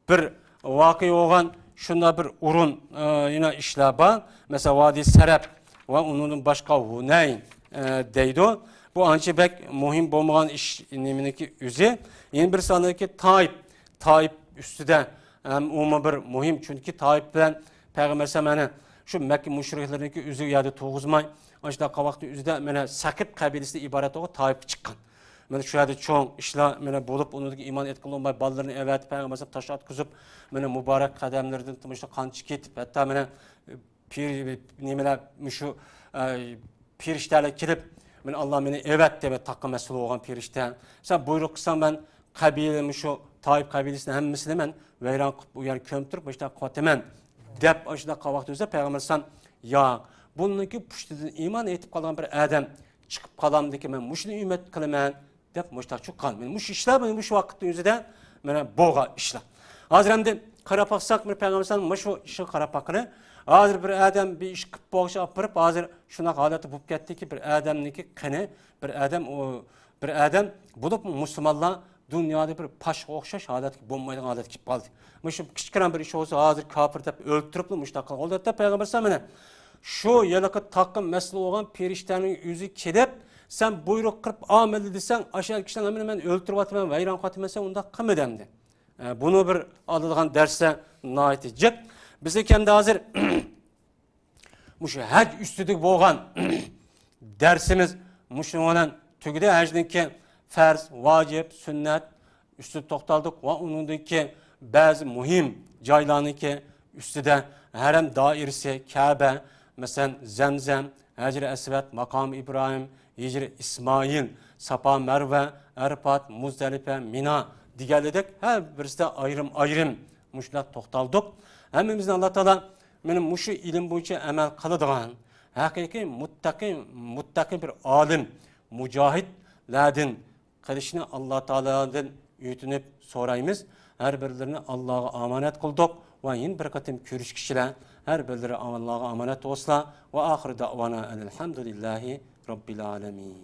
بىر ۋەقە بولغان، شۇنداق بىر ئورۇن، ئە، يەنە ئىشلار بار. مەسىلەن، ۋادى سەرەپ ۋە ئۇنىڭدىن باشقا ھۇنەين، ئە، دەيدۇ. بۇ ئانچە بەك مۇھىم بولمىغان ئىش نېمىنىڭكى ئۆزى. يەنە بىر ساندىكى تائىپ، تائىپ ئۈستىدە ھەم ئۇمۇ بىر مۇھىم، چۈنكى تائىپ بىلەن پەيغەمبەر ئەلەيھىسسالام ئەنە شۇ مەككە مۇشرىكلىرىنىڭكى ئۆزى ئۇ يەردە تۇرغۇزماي، ئاشۇنداق ۋاقىتنىڭ ئۆزىدە مانا سەقىپ قەبىلىسىدىن ئىبارەت بولغان تائىپقا چىققان. مانا شۇ يەردە چوڭ ئىشلار مانا بولۇپ، ئۇنىڭدىكى ئىمان ئېيتقىلى بولماي، بالىلىرىنى ئەۋەتىپ، پەيغەمبەر ئەلەيھىسسالام تاش ئاتقۇزۇپ، مانا مۇبارەك قەدەملىرىدىن تۇمشۇق قان چىقىپ كېتىپ، ھەتتا مانا پىر-، نېمىلەر، مۇشۇ، ئە، پىرىشتەلەر كېلىپ، مانا، ئاللا مېنى ئەۋەت دەپ تاغقا مەسئۇل بولغان پىرىشتە. سەن بۇيرۇق قىلساڭ، مەن قەبىلە، مۇشۇ تائىپ قەبىلىسىنىڭ ھەممىسىنى مەن ۋەيران قىلىپ، ئۇ يەرنى كۆمتۈرۈپ، مۇشۇنداق قىلىۋاتىمەن دەپ، ئاشۇنداق قىلغان ۋاقتىمىزدا پەيغەمبەر ئەلەيھىسسالام، ياق، بۇنىڭكى پۇشتىدىن ئىمان ئېيتىپ قالغان بىر ئادەم چىقىپ قالامدىكى، مەن مۇشۇنى ئۈمىد قىلىمەن دەپ مۇشتاق چىققان. مانا مۇشۇ ئىشلار، مانا مۇشۇ ۋاقىتنىڭ ئۆزىدە مانا بولغان ئىشلار. ھازىر ئەمدى قاراپ باقساق، مانا پەيغەمبەر ئەلەيھىسسالام مانا شۇ ئىشقا قاراپ باققىلى. ھازىر بىر ئادەم بىر ئىش قىلىپ بولغۇچە ئاپىرىپ، ھازىر شۇنداق ھالەتتە بولۇپ كەتتىكى، بىر ئادەمنىڭكى قېنى، بىر ئادەم، ئۇ بىر ئادەم بولۇپ مۇسۇلمانلار دۇنيادا بىر پاشقا ئوخشاش ھالەتكە بولمايدىغان ھالەتكە كېلىپ قالدى. مۇشۇ كىچىككىنە بىر ئىش بولسا، ھازىر كاپىر دەپ ئۆلتۈرۈپلا مۇشۇنداق قىلغان. ئەلۋەتتە، پەيغەمبەر ئەلەيھىسسالام مانا شۇ ھېلىقى تاغقا مەسئۇل بولغان پىرىشتەنىڭ ئۆزى كېلىپ، سەن بۇيرۇق قىلىپ ئامىلى دېسەڭ، ئاشۇ كىشىلەرنىڭ ھەممىنى مەن ئۆلتۈرۈۋاتىمەن، ۋەيران قىلىۋاتىمەن، سەن ئۇنداق قىلما دەمدى. ئە، بۇنى بىر ئالىدىغان دەرسلەر ناھايىتى جىق. بىزنىڭكى ئەمدى ھازىر مۇشۇ ھەج ئۈستىدىكى بولغان دەرسىمىز مۇشۇنىڭ بىلەن تۈگىدى. ھەجنىڭكى پەرز، ۋاجىپ، سۈننەت ئۈستىدە توختالدۇق ۋە ئۇنىڭدىكى بەزى مۇھىم جايلارنىڭكى ئۈستىدە، ھەرەم دائىرىسى، كەبە، مەسىلەن، زەمزەم، ھەجرى ئەسۋەد، ماقام ئىبراھىم، ھىجرى ئىسمائىل، ساپا، مەرۋە، ئەرپات، مۇزدەلىپە، مىنا دېگەنلىدەك ھەر بىرسىدە ئايرىم-ئايرىم مۇشۇنداق توختالدۇق. ھەممىمىزنى ئاللا تائالا مانا مۇشۇ ئىلىم بويىچە ئەمەل قىلىدىغان، ھەقىقىي مۇتتەقىي، مۇتتەقىي بىر ئالىم، مۇجاھىدلاردىن قىلىشنى ئاللا تائالادىن ئۆتۈنۈپ سورايمىز. ھەر بىرلىرىنى ئاللاغا ئامانەت قىلدۇق ۋە يەنە بىر قېتىم كۆرۈشكىچىلە ھەر بىرلىرى ئاللاغا ئامانەت بولسىلا. ۋە ئاخىرى دەئۋانا ئەنىل ھەمدۇلىللاھى رەببىل ئالەمىن.